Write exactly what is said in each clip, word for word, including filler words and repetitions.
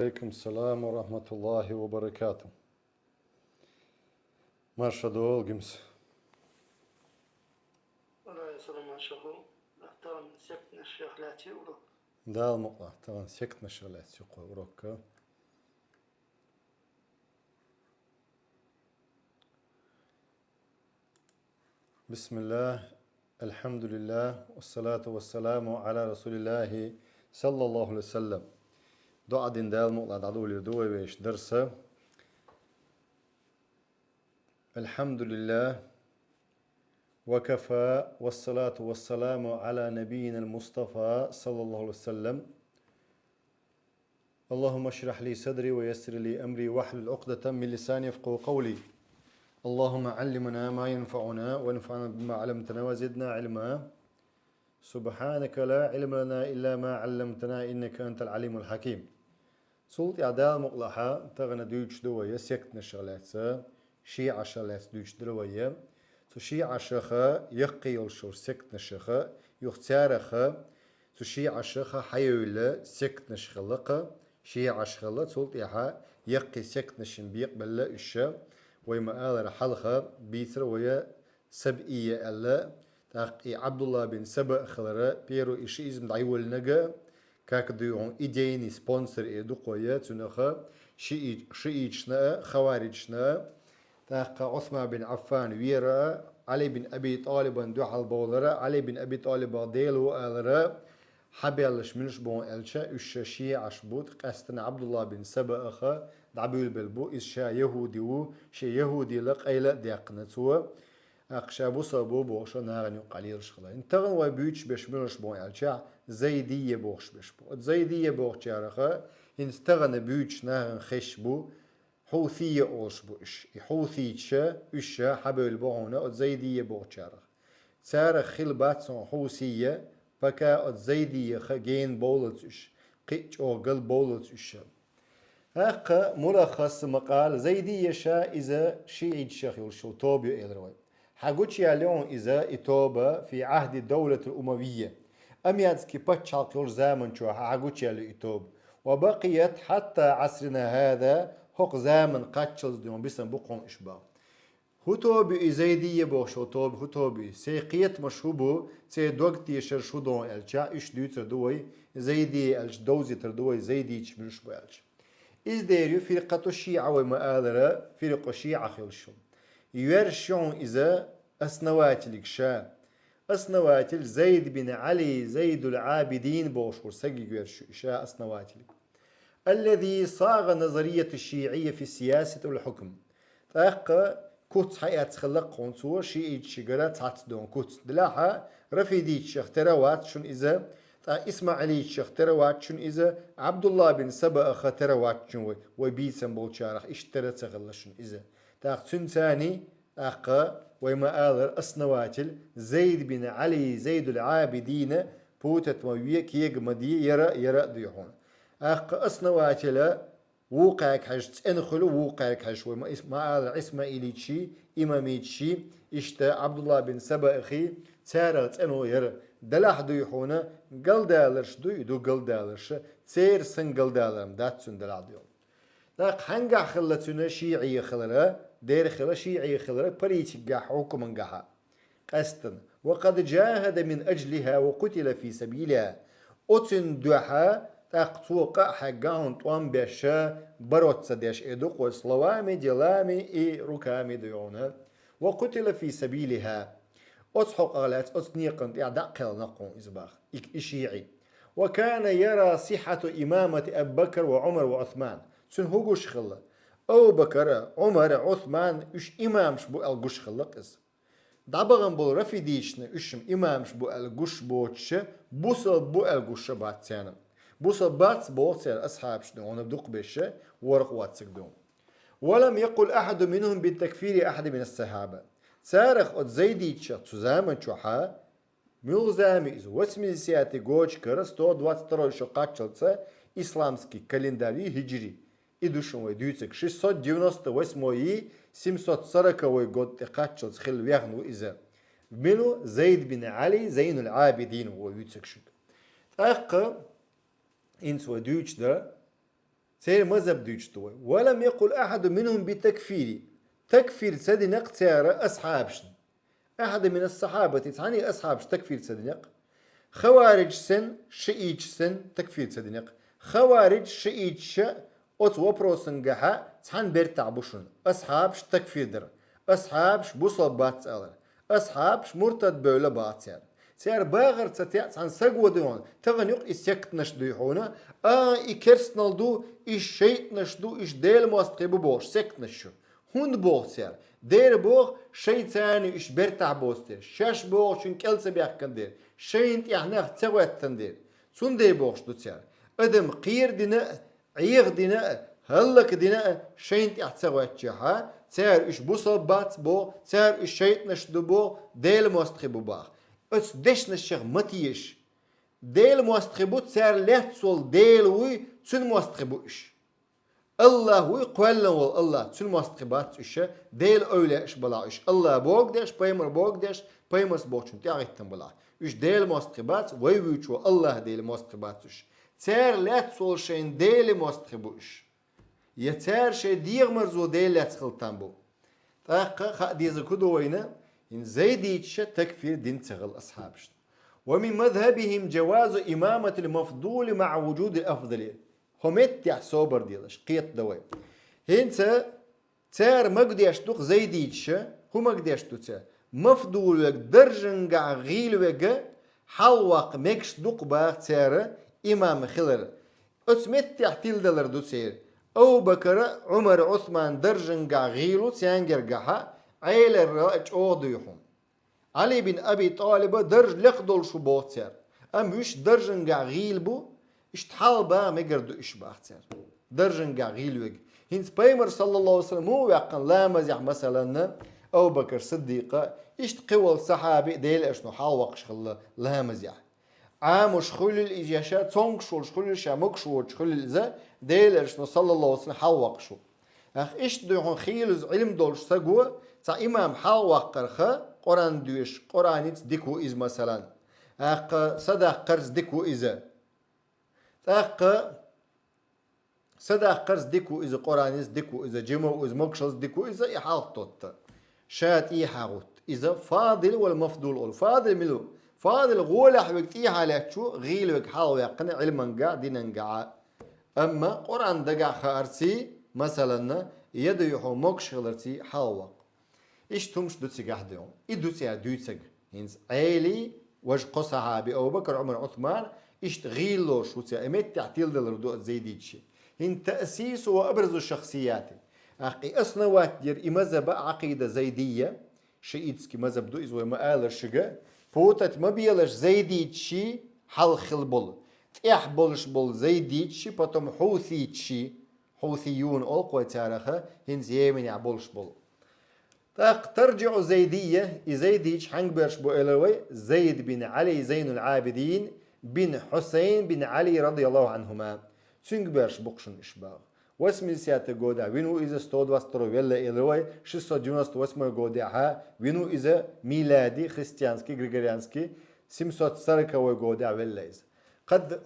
Алейкум салам ва рахматуллахи ва баракату. Марша долгимс. Алейкум салам, марша ху. Тагъан сектнаш шехлячи урок. Дал мукъла, тагъан сектнаш шехлячи урокка. بسم الله، الحمد لله، والصلاة والسلام على رسول الله صلى الله عليه وسلم. Дуа дин Дала мукъла дӀадолийр ду вай вешан дарса. الحمد لله وكفى والصلاة والسلام على نبينا المصطفى صلى الله عليه وسلم. اللهم اشرح لي صدري ويسر لي أمري واحلل عقدة من لساني يفقهوا قولي. اللهم علمنا ما ينفعنا وانفعنا بما علمتنا وزدنا علما. سبحانك لا علم لنا إلا ما علمتنا إنك أنت العليم الحكيم. Цул тӀехьа Дала мукъла хьа тагъана дуьйцуш ду вай сектнаш шехлаца, шиӀаш шехлаца дуьйцуш дара вай. Цу шиӀашах яккхий йолуш йолу сектнашах, юха царах, цу шиӀашах хьайевлла сектнаш хилла-кх, шиӀаш хилла, цул тӀехьа яккхий сектнашна бекъабелла уьш. Вай ма-аллара хьалха бийцира вай сабаӀия аьлла, тӀаккха и Ӏабдулла бин Саба хилар, первый и шиизм дӀайоллинарг, как ду хьуна, идейный спонсор эр ду-кх вай цунах, шиӀи-, шиӀиташна а, хавариджашна а. ТӀаккха Ӏусман бин Ӏаффан вера, Ӏали бин Аби ТӀалибан дуьхьал бовлар, Ӏали бин Аби ТӀалибах Дела ву алар, хьабаьлларш муьлш бу аьлча, уьш шиӀаш бу, къаьсттина Ӏабдулла бин Сабаах дӀабуьйлабелла бу, иза ша яхӀуди ву, шен яхӀудийла къайла а даьккхина цо. ТӀаккха ша бусалба ву бохуш нахана юкъахь лелаш хилла. ХӀинца тахана вай буьйцуш берш муьлш бу аьлча, зайдийя бохуш берш бу. Оцу зайдийя бохучарах хӀинца тахана буьйцуш нахана хезаш бу, хьусийя олуш бу уьш. И хьусийча, уьш хьабевлла бу хьуна оцу зайдийя бохучарах. Царах хилла бац хьуна хьусийя, пока оцу зайдийяха гена бовллалц уьш, кхин а чӀогӀа гал бовллалц уьш. ТӀаккха мулаххас ма-къала, зайдийя ша иза шиӀиташах йолуш йолу тоба ю элира вай. Хьан гучуяьлла ю хьуна иза, и тоба, في عهد الدولة الأموية, Амиядский пачхьалкх йолчу заман чохь хьан гучуяьлла ю и тоба. وبقيت حتى عصرنا هذا, хӀокху заманна кхаччалц дуьйна бисина бу-кх хьуна уьш боху. ХӀун тоба ю и зайдийя бохуш йолу тоба, хӀун тоба ю? Церан кхетамаш хӀун бу, церан дог тешарш хӀун ду аьлча, уьш дуьйцур ду вай, зайдийя аьлча, довзуьйтур ду вай, зайдийча муьлш бу аьлча. Иза дера ю фиркъату шиӀа вай ма-аллара, фиркъа шиӀа хилла шу. Йоьрзуш ю хьуна иза основателиг ша. Основатель Зайд бин Ӏали, Зайдул Ӏабидин бохуш волу сагиг йоьрзуш ю ша основателиг. الذي صاغ نظرية الشيعية في السياسة والحكم. ТӀаккха куц хьаэцна хилла-кх хьуна цо шиӀиташигара цхьацца долу куц. Делахь а, рафидиташах тера вац шуна иза, тӀаккха исмаӀилиташах тера вац шуна иза, Ӏабдулла бин Сабаах тера вац шуна вай, вай бийцам болчарах иштта тера ца хилла шуна иза. ТӀаккха цуьнан царний, тӀаккха вай ма-аллара основатель Зайд бин Ӏали, Зайдул Ӏабидина, путать ма ве, кега ма де, яра а, яра а дуй хьуна. ТӀаккха основателя вукхаьрга хьаьжча цӀена хуьлу, вукхаьрга хьаьжча вай ма-, ис-, ма-аллара исмаилиташий, имамиташий, иштта Ӏабдулла бин Сабаахий, царах цӀено яра. Делахь дуй хьуна, галдаларш дуй, ду галдаларш, церан санна галдалар-м дац цуьнан делахь дуй хьуна. ТӀаккха хьаьнгахь хилла цуьнан шиӀий хилар, дера хилла шиӀий хилар политикагахь, хьукмангахьа. Къаьсттина. وقد جاهد من أجلها وقتل في سبيلها. Оцуьнан дуьхьа тӀаккха цо къа а хьегна хьуна тӀом беш, бороться деш, эр ду-кх вай, словами, делами и руками дуй хьуна. وقتل في سبيلها. Оцу хьокъах лаьцна, оцу некъан тӀехь дӀа а кхелхина-кх хьуна иза боху, и, и шиӀий. وكان يرى صحة إمامة أبي بكر وعمر وعثمان. Цуьнан хӀун гуш хилла? Абу Бакар, Ӏумар, Ӏусман, уьш имамаш бу аьлла гуш хилла-кх иза. ДӀабахана болу рафидиташна уьш имамаш бу аьлла гуш боцуша, бусалба бу аьлла гуш бац царна. Бусалба бац боху церан асхьабашна, хьуна дукхахберш, ворхӀ-воццаг ду. ولم يقل أحد منهم بتكفير أحد من الصحابة. Царах, оцу зайдиташах цу заман чохьа, муьлха зама иза, восьмидесятый годашкара, сто двадцать второй шо кхаччалца, исламский календарь, хиджри, и ду шуна вай дуьйцург, шестьсот девяносто восьмой, семьсот сороковой год тӀе кхаччалца хилла вехна ву иза. Мила ву? Зайд бин Ӏали, Зайнул Ӏабидин ву вай вуьйцург шуьга. ТӀаккха хӀинца вай дуьйцуш дара, Церан мазхаб дуьйцуш ду вай. «ولم يقل أحد منهم بتكفير». Такфир ца динакх цара асхьабашна. «أحد من الصحابة», цхьанне а асхьабашна такфир ца динакх. Хаваридж санна, шииташ санна такфир ца динакх. Хаваридж, шииташ оцу вопросангахьа цхьана бертахь бу шуна. Асхьабаш такфир дар. Асхьабаш бусалба бац алар. Асхьабаш муртад бевлла бац цара. Цара багӀар ца теӀа цхьана саго ду хьуна, тахана юкъа и сектанаш дуй хьуна, а, и керстанал ду, и шайтӀанаш ду, и Делан мостагӀий бу бохуш сектанаш ю. ХӀунда боху цара? Дера боху, шайца уьш бертахь боцу дера, шаьш бохучун кӀел ца баьхкина дера, шайна тӀехь нах ца гӀоьттина дера. Цундела бохуш ду цара. Адам кхера дина а, Ӏеха дина а, хӀаллак дина а шайна тӀехь ца гӀоьттичахьа, цара уьш бусалба бац боху, цара уьш шайтӀанаш ду боху, Делан мостагӀий бу баха. Оцу дешнашех ма теша. Делан мостагӀий бу, цара лаьцна волу Дела вуй, Цуьнан мостагӀий бу уьш. АллахӀ вуй, кхоьллина волу АллахӀ, Цуьнан мостагӀий бац уьш, Делан эвлаяаш балахь уьш. АллахӀ богу деш, пайхамар богу деш, пайхамарс бохучун тӀаьхьахӀиттина балахь. Уьш Делан мостагӀий бац, вай вуьйчу АллахӀ Делан мостагӀий бац уьш. Цара лаьцна волу шайна Делан мостагӀий бу уьш. Я цара шайн дегӀамарзо Дела лаьцна хила там бу. ТӀаккха хаа деза ку ду вайна, хӀинца зайдиташа такфир дина ца хилла асхьабашна. «ومن مذهبهم جواز إمامة المفضول مع وجود الأفضل». ХӀо меттехь собар делаш, кхета дан вай. ХӀинца цара магадеш ду-кх зайдиташа, хӀун магадеш ду цара? Мафдул верг, даржангахь гӀийла верг хьалаваккха мегаш ду-кх баха цара имам хилар. Оцу меттехь тиладалар ду церан. Абу-Бакара, Ӏумара, Ӏусмана даржангахь гӀийла ву цаьнгара гахьа, Ӏелара а чӀогӀа дуй хьуна. Ӏали бин Аби ТӀалиба дарж лекха долуш ву боху цара. Амма уьш даржангахь гӀийла бу, иштта хьалабаха мегар ду уьш баха цара. Даржангахь гӀийла верг. ХӀинца пайхамар, саллаллаху алейхи ва саллям, муха ваьккхина ламазехь, масаланна, Абу-Бакар Сиддикъа, иштта кхин волу сахьаби а Делан элчано хьалавоккхуш хилла ламазехь. Ӏамош хуьлийла иза я ша, цомгуш волуш хуьлийла, ша могуш воцуш хуьлийла иза, Делан элчано, саллаллаху алейхи ва саллям, хьалавоккхуш ву. Ах, иштта дуй хьуна хийлаза Ӏилма долуш саго, цхьа имам хьалаваккхарха, Къуръан доьшуш, Къуръаница дика ву иза, масалан. ТӀаккха садаккхарца дика ву иза. ТӀаккха садаккхарца дика ву иза, Къуръаница дика ву иза, жима ву иза, могушаллица дика ву иза, и хьалха тотта. Ша тӀехьа гӀутта. Иза фадил вал мафдул олу. Фадил мила ву? Фадил гӀолехь верг тӀехьа лаьтташ ву, гӀийла верг хьалаваьккхина Ӏилманга, динанга. Амма Къуръан дагахь хаарций, масаланна, я дуй хьуна могуш хиларций хьалаваккха. Иштта хӀумаш ду цигахь дуьйна. И ду цара дуьйцург. ХӀинца Ӏелий, важа кхо сахьаби, Абу-Бакар, Ӏумар, Ӏусман, иштта гӀийла лоруш ву цара. И меттехь тиладалар ду оцу зайдиташа. ХӀинца таъсису ва абразу шахсияти. ТӀаккха и основатель яра и мазхаба, Ӏакъида зайдийя, шиитский мазхаб ду иза, вай ма-аллара шуьга, путать ма белаш зайдиташий хьалха хилла болу. ТӀехь болуш болу зайдиташий, потом хьуситаший, хьусиюн олу-кх вай царах, хӀинца Йеменехь болуш болу. ТӀаккха таржиӀу зайдийя, и зайдиташ хьаьнга боьрш бу элира вай, Зайд бин Ӏали Зайнул Ӏабидин бин Хьусайн бин Ӏали радияллаху Ӏанхума. Цуьнга боьрш бу-кх шуна уьш баха. Восьмидесятый годехь вина ву иза, сто двадцать второй велла элира вай, шестьсот девяносто восьмой годехьа вина ву иза, милади, христианский, григорианский, семьсот сороковой годехь велла иза. Къад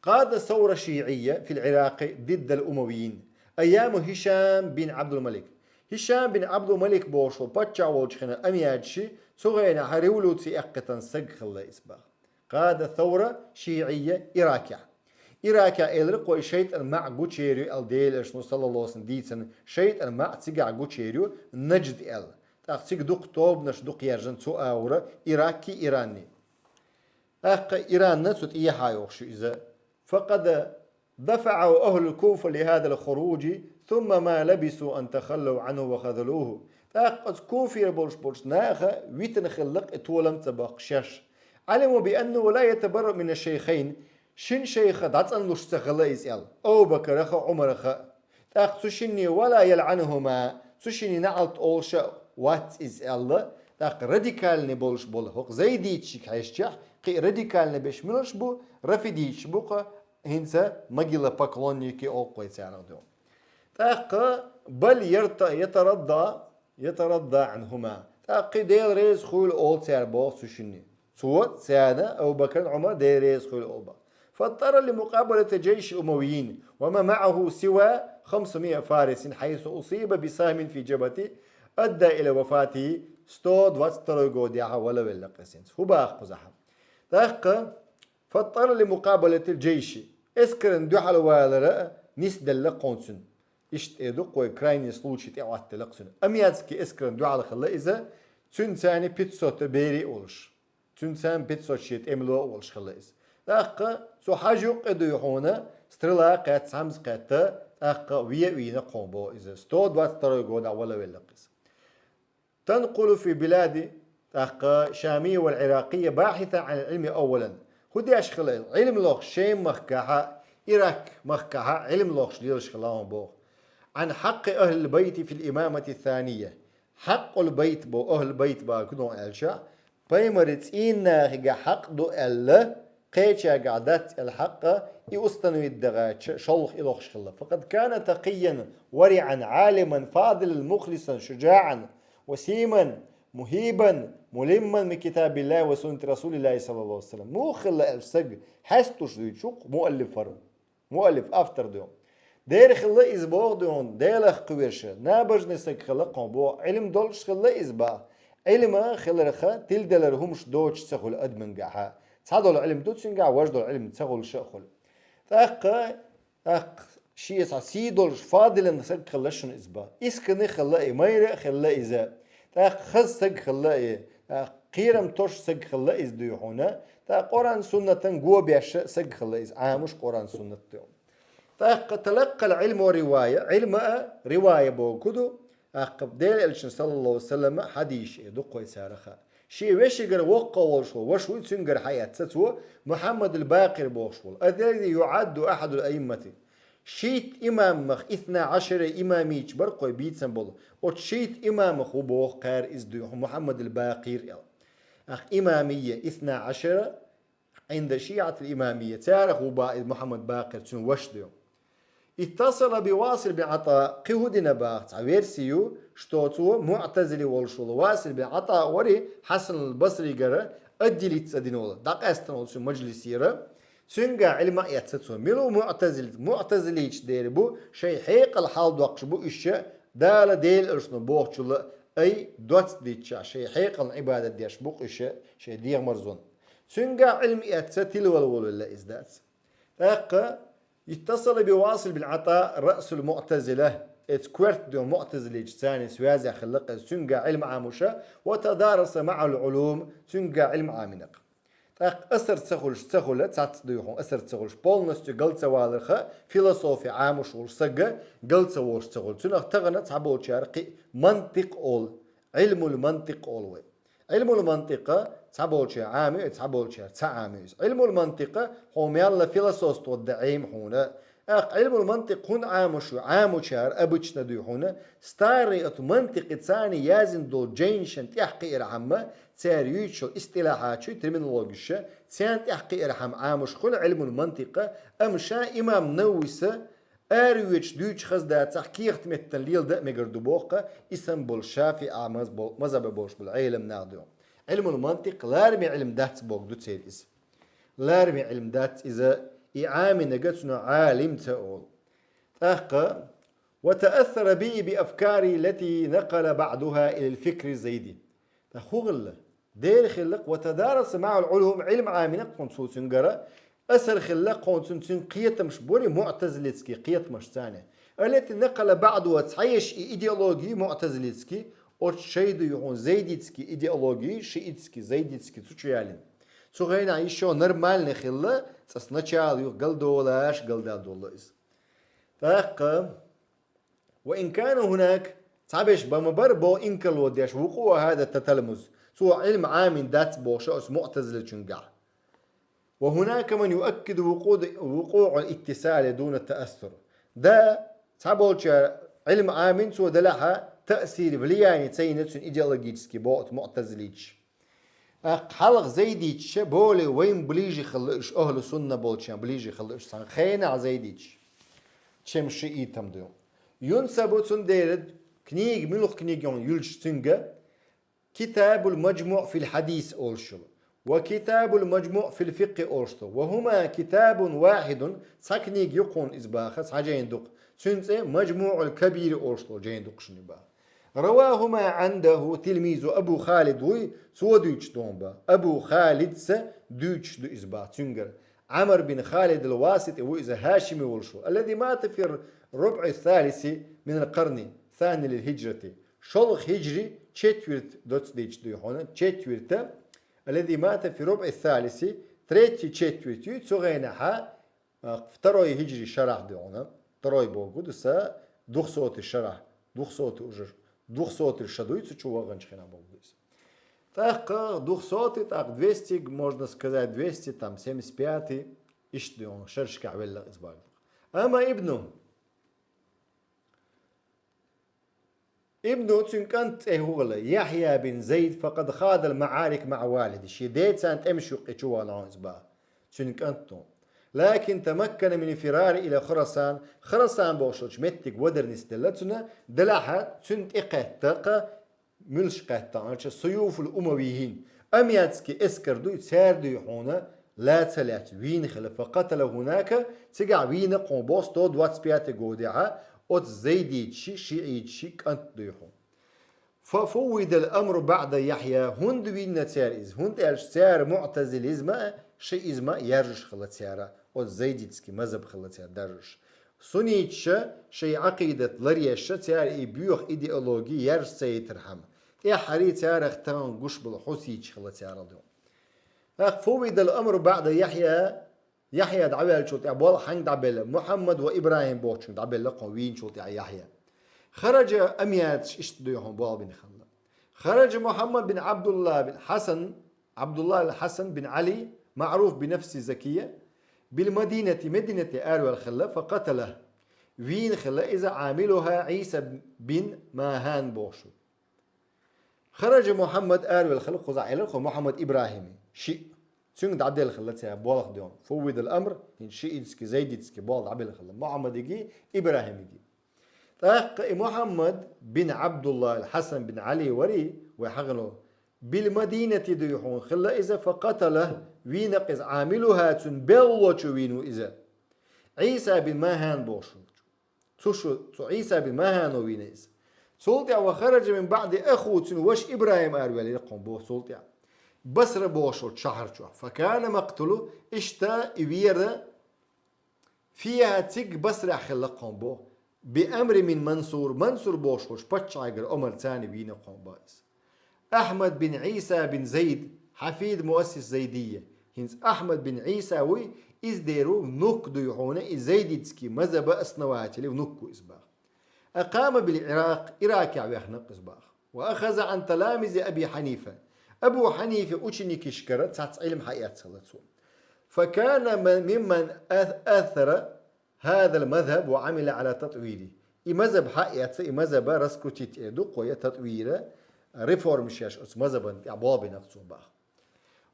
قاد ثورة شيعية في العراق ضد الأمويين أيام هشام بن عبد الملك. Хишам бин Абдул-Малик бохуш волу паччахь волчу хенахь амиядши, цу хенахь революци эккхийтина стаг хилла иза баха. قاد ثورة شيعية Иракехь. Иракехь элира-кх вай шайтӀан маӀа гучуер ю аьлла Делан элчано, саллаллаху алейхи ва саллям, дийцина, шайтӀан маӀа цигахь гучуер ю, Наджд аьлла. ТӀаккха цига дукха тобанаш дукха яьржина цу агӀора Ираккий, Иранний. ТӀаккха Иранна цу тӀехьа йохуш ю иза. فقد دفعه أهل الكوفة لهذا الخروج ثم ما لبثوا أن تخلوا عنه وخذلوه. ТӀаккха оцу Куфера болуш болчу наха витина хилла-кх и толам ца боккхуш шаьш. علموا بأنه لا يتبرأ من الشيخين. Шина шайха дӀацӀанлуш ца хилла иза аьлла. Абу-Бакараха, Ӏумараха. ТӀаккха цу шинне ولا يلعنهما, цу шинне наӀалт олуш а вац иза аьлла, тӀаккха радикальный болуш болу хӀокху зайдиташка хьаьжчахь, кхин а радикальный берш муьлш бу, рафидиташ бу-кх, хӀинца могилопоклонники олу-кх вай царах дуьйна. ТӀаккха بل يرت-, يترضى, يترضى عنهما. ТӀаккха кхин Дела реза хуьлу олу цара боху цу шинне. Цо, царна, Абу-Бакарна, Ӏумар Дела реза хуьлу олу боху. فاضطر لمقابلة جيش الأمويين وما معه سوى خمسمائة فارس، حيث أصيب بسهم في جبهته أدى إلى وفاته. Сто двадцать второй годехь вала велла къесенца. ХӀу баха кхузахь? ТӀаккха فاضطر لمقابلة الجيش, эскаран дуьхьал валара нисделла кхунцун. Иштта э ду-кх вай, крайний случай тӀехӀоттаделла-кх цуьнан. Аммиятский эскаран дуьхьал хилла иза, цуьнан царна пятьсот бере а волуш. Цуьнан царна пятьсот шен тӀемало а волуш хилла иза. ТӀаккха цо хьажа юккъе дуй хьуна, стрела кхетта, хьамза кхетта, тӀаккха ве а вийна кхо боху иза. Сто двадцать второй годехь вала велла-кх иза. تنقل في بلاد, тӀаккха, الشامية والعراقية باحثة عن العلم أولا. ХӀу деш хилла иза? Ӏилма лохуш Шем-махкахьа, Ирак-махкахьа Ӏилма лохуш лелаш хилла хьуна боху. عن حق أهل البيت في الإمامة الثانية. Хьакъул байт бо, ахӀлул байт боху ду аьлча, пайхамаран цӀийннахига хьакъ ду аьлла, кхечаьргахь дац аьлла хьакъ, и установить дагӀача, шолгӀа и лохуш хилла. فقد كان تقيا ورعا عالما فاضلا مخلصا شجاعا وسيما مهيبا ملما بكتاب الله وسنة رسول الله صلى الله عليه وسلم. Муха хилла аьлча саг, хьестуш дуьйцуш ву-кх муаллиф вара. Муаллиф, автор ду. Дера хилла иза боху ду, Делах кхоьруш, набожный саг хилла кхо боху, Ӏилма долуш хилла иза боху. Ӏилма хиларх, тиладелларг хӀумаш доцуш ца хуьлу адамангахьа. Цхьадолу Ӏилма ду цуьнгахь, важа долу Ӏилма ца хуьлуш а хуьлу. ТӀаккха, тӀаккха шен цхьа сий долуш, фадилан саг хилла шуна иза боху. Исканный хилла и, майра а хилла иза. ТӀаккха хаза саг хилла и, тӀаккха кхерам тосуш саг хилла иза дуй хьуна, тӀаккха Къуръан-суннатан го беш саг хилла иза, Ӏамош Къуръан-суннат ду. ТӀаккха تلقى العلم والرواية, Ӏилма а, ривая боху ду, тӀаккха Делан Элчанан, саллаллаху Ӏалайхи ва саллама, хьадисаш а ду-кх вай царах а. Шен вешигара воккха волуш волу ваша вуй, цуьнгара хьаэцна цо, Мухьаммадул-Бакъир бохуш волу. الذي يعد أحد الأئمة. Шийтта имамах, исна Ӏашара имамийча бара-кх вай бийцам болу. Оцу шийтта имамах ву боху кхара иза дуй хьуна, Мухьаммадул-Бакъир аьлла. Ахь имамийя, исна Ӏашара, Ӏинда шиӀатил имамийя, царах ву боху иза Мухьаммад-Бакъир, цуьнан ваша дуй хьуна. اتصل بواصل بن عطاء, кхин хӀу дина боху, цхьа верси ю, что цо муӀтазили волуш волу Васил бин Ӏатаъ вара, Хьасанул-Басригара аддилица а дина волу, дӀакъаьстина волу цуьнан мажлисера. Цуьнгахь Ӏилма а эцна цо. Мила ву муӀтазилица? МуӀтазилича дера бу, шайн хьекъал хьалдоккхуш бу уьш, Дала Делан Элчано бохучул а ай доцца дитча, шайн хьекъална Ӏибадат деш бу-кх уьш, шайн дегӀамарзонна. Цуьнгахь Ӏилма эцна тилавала волавелла иза дац. ТӀаккха اتصل بواصل بن عطاء رأس المعتزلة, эца коьрта дуй хьуна муӀтазиличаца царна связехь хилла-кх иза, цуьнгахь Ӏилма Ӏамош, وتدارس معه العلوم, цуьнгахь Ӏилма Ӏамийна-кх. ТӀаккха асар ца хуьлуш ца хуьлу, цхьацца дуй хьуна асар ца хуьлуш, полностью гал ца валарх, философи Ӏамош волу саг гал ца волуш ца хуьлу. Цунах тахана цхьаболчара кхин мантикъ олу, Ӏилмул-мантикъ олу вай. Ӏилмул-мантикъ цхьаболчара Ӏамийна, цхьаболчара ца Ӏамийна иза. Ӏилмул-мантикъ хьо мелла философство дан Ӏема хьуна. ТӀаккха Ӏилмул-мантикъ хӀунда Ӏамош ю? Ӏамочара, обычно дуй хьуна, старый оцу мантикъе царна яздина долу жайнашна тӀаьхьакхиархьама, цара юьйцуш йолу истилахьаташ, терминологияш, царна тӀаьхьакхиархьама Ӏамош хуьлу Ӏилмул-мантикъ, амма ша имам Нававис аравоьдуш дуьйцуш хаза дацахь, кехат меттана леладан а мегар ду боху-кх, и санна болу ШафиӀа маз-, бо-, мазхӀабе болуш болу Ӏелам нах ду. Ӏилмул-мантикъ лараме Ӏилма дац боху ду церан иза. Лараме Ӏилма дац иза, и Ӏамийнарг цунах Ӏалим ца олу. ТӀаккха: وتأثر به بأفكاره التي نقل بعضها إلى الفكر الزيدي. ТӀаккха хӀун хилла? Дера хилла-кх, وتدارس معه العلوم, Ӏилма Ӏамийнарг хӀун цо цуьнгара, асар хилла-кх хӀун цуьнан, цуьнан кхетамаш бара муӀтазилитский кхетамаш царна. التي نقل بعضها, цхьаерш и идеология муӀтазилитский, оцу шайда ю хьуна зайдитский идеология, шиитский, зайдитский цу чу ялийна. Цу хенахь ещё нормальный хилла, цкъа сначала юха галдолаш, галдала долу иза. ТӀаккха: وإن كان هناك, цхьаберш бан ма бара боху инкарло деш, وقوع هذا التتلمذ, цо Ӏилма Ӏамийна дац бохуш оцу муӀтазиличуьнгахь. وهناك من يؤكد وقوع، وقوع الاتصال دون التأثر. Да, цхьаболчара Ӏилма Ӏамийна цо, делахь а таъсир, влияние ца йина цуьнан идеологически боху оцу муӀтазиличаша. ТӀаккха хьалха зайдиташа более вайна ближе хилла уьш, ахӀлу сунна болчарна ближе хилла уьш, цхьана хенахь зайдиташ, чем шиитам ду. Юнсабу, цундела книга, муьлха книга ю хьуна юьллуш цуьнга, Китабул-Маджмуъ фил-Хьадис олуш йолу. وكتاب المجموع في الفقه олуш ду. وهما كتاب واحد, цхьа книга ю кхунна иза баха, цхьа жайна ду-кх. Цуьнан цӀе МажмуӀул Кабир олуш долу жайна ду-кх шуна баха. رواهما عنده تلميذه أبو خالد вуй, цо дуьйцуш ду баха. Абу Халида дуьйцуш ду иза баха цуьнгара. Ӏамр бин Халид ал-Васити ву иза, хьашими волуш ву. الذي مات في الربع الثالث من القرن الثاني للهجرة. ШолгӀа хиджри четверть доцу дийцуш дуй хьуна, четверть, الذي مات في الربع الثالث, третий четверть ю, цу гӀенахьа, а, второй хиджри шарахь дуй хьуна, второй боху ду сан, двухсотый шарахь, двухсотый уже, двухсотый ша дуй, цу чу ваханчу хенахь боху ду иза. ТӀаккха двухсотый, тӀаккха двести, можно сказать, двести, там, семьдесят пятый, иштта дуй хьуна, шерашкахь велла иза боху. Амма Ибну, Ибну, цуьнан кӀант цӀе хӀун хилла? Яхья бин Зайд, فقد خاض المعارك مع والده. Шен децан тӀемаш юккъе чу вахана хьуна иза баха. Цуьнан кӀант ду. لكن تمكن من الفرار إلى خراسان. Харасан бохуш долчу меттиг вадар нисделла цуьнан, делахьа цуьнан тӀекхетта-кха, муьлш кхетта аьлча, سيوف الأمويين. Амиятский эскар дуй, цара дуй хьуна, лаца лаьцна вийна хилла. فقتل هناك, цигахь вийна кхуьнан боху сто двадцать пятый годехьа, оцу зайдиташи, шиӀиташи кӀант дуй хьуна. ففوض الأمر بعد يحيى, хӀунда вийна цара иза? ХӀунда аьлча цара муӀтазилизма а, шиизма а яржуш хилла цара, оцу зайдитский мазхаб хилла цара даржуш. Сунниташа шайн Ӏакъидат ларъеш, цара и боьха идеологи яржа ца йитархьама, тӀаьххьара царах тахана гуш болу хьуситаш хилла цара ду. ТӀаккха ففوض الأمر بعد يحيى, Яхья дӀаваьллачул тӀаьхьа болх хьаьнга дӀабелла? Мухьаммад ва ИбрахӀим бохучуьнга дӀабелла кхуьнан вийначул тӀаьхьа Яхья. خرج, амияташ иштта дуй хьуна болх бина хилла. خرج محمد بن عبد الله بن الحسن, Ӏабдулла ал-Хьасан бин Ӏали, معروف بنفسه زكيا, بالمدينة, Мединате араваьлла хилла, فقتله. Вийна хилла иза عاملها عيسى بن ماهان бохуш. خرج محمد, араваьлла хилла кхузахь, элира кху Мухьаммад ИбрахӀими, шиъ. Цуьнга дӀаделла хилла цара болх дуй хьуна. ففوض الأمر, хӀинца шиитский, зайдитский болх дӀабелла хилла Мухьаммадиги ИбрахӀимиги. ТӀаккха и Мухьаммад бин Ӏабдулла ал-Хьасан бин Ӏали варий, вай хьахино, بالمدينة дуй хьуна хилла иза, فقتله, вийна-кх иза, عاملها, цуьнан белхалочо вийна ву иза. Ӏийса бин Махан бохуш волчо. Цу шу, цу Ӏийса бин МаХано вийна иза. Цул тӀаьхьа وخرج من بعده أخوه, цуьнан ваша ИбрахӀим араваьллера кхуьнан боху цул тӀаьхьа. Басра бохуш волчу шахьар чохь. فكان مقتله, иштта и вера فيها, цига Басрехь хилла кхуьнан боху. بأمر من منصور, Мансур бохуш волчу паччахьигара омарца вийна кхуьнан боху иза. أحمد بن عيسى بن زيد, حفيد مؤسس زيدية. ХӀинца Ахьмад бин Ӏийса вуй, иза дера ву, внук дуй хьуна, и зайдитский мазхаба основатель внук ву иза боху. أقام بالعراق, Иракехь вехна-кх иза боху. وأخذ عن تلاميذ أبي حنيفة. Абу Хьанифа ученикашкара цхьацца Ӏилма хьаэцна хилла цо. فكان ممن أث-, أثر هذا المذهب وعمل على تطويره. И мазхаб хьаэца, и мазхаба раскрутить эр ду кхо, я татвира, реформаш еш оцу мазхабан тӀехь болх бина-кх цо боху.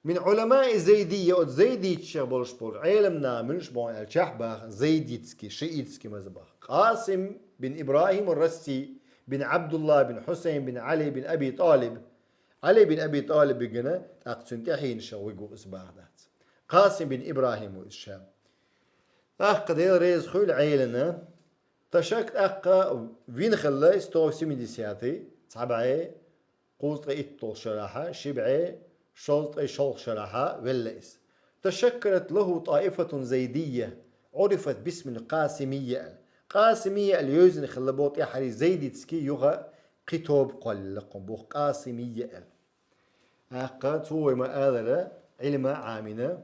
من علماء الزيدية, оцу зайдиташех болуш болу Ӏеламнаха муьлш боху аьлчахь боху, зайдитский, шиитский мазхабах. Къасим бин ИбрахӀим ар-Расси, бин Ӏабдулла бин Хьусайн бин Ӏали бин Аби ТӀалиб. Ӏали бин Аби ТӀалиб вигина, тӀаккха цуьнан тӀаьхьенашах вигу иза боху дац. Къасим бин ИбрахӀим ву иза ша. ТӀаккха Дела реза хуьлда Ӏелина. Ташак тӀаккха вина хилла и сто семидесятый, цхьа бӀе кхузткъе итталгӀа шарахьа, ши бӀе шовзткъе шолгӀа шарахьа велла иза. تشكلت له طائفة زيدية عرفت باسم القاسمية аьлла. Къасимия аьлла йовзина хилла боху тӀаьххьара зайдитский юха кхин тоба кхоллалла кхуьнан боху, Къасимия аьлла. ТӀаккха цо вай ма-аллара, Ӏилма Ӏамийна.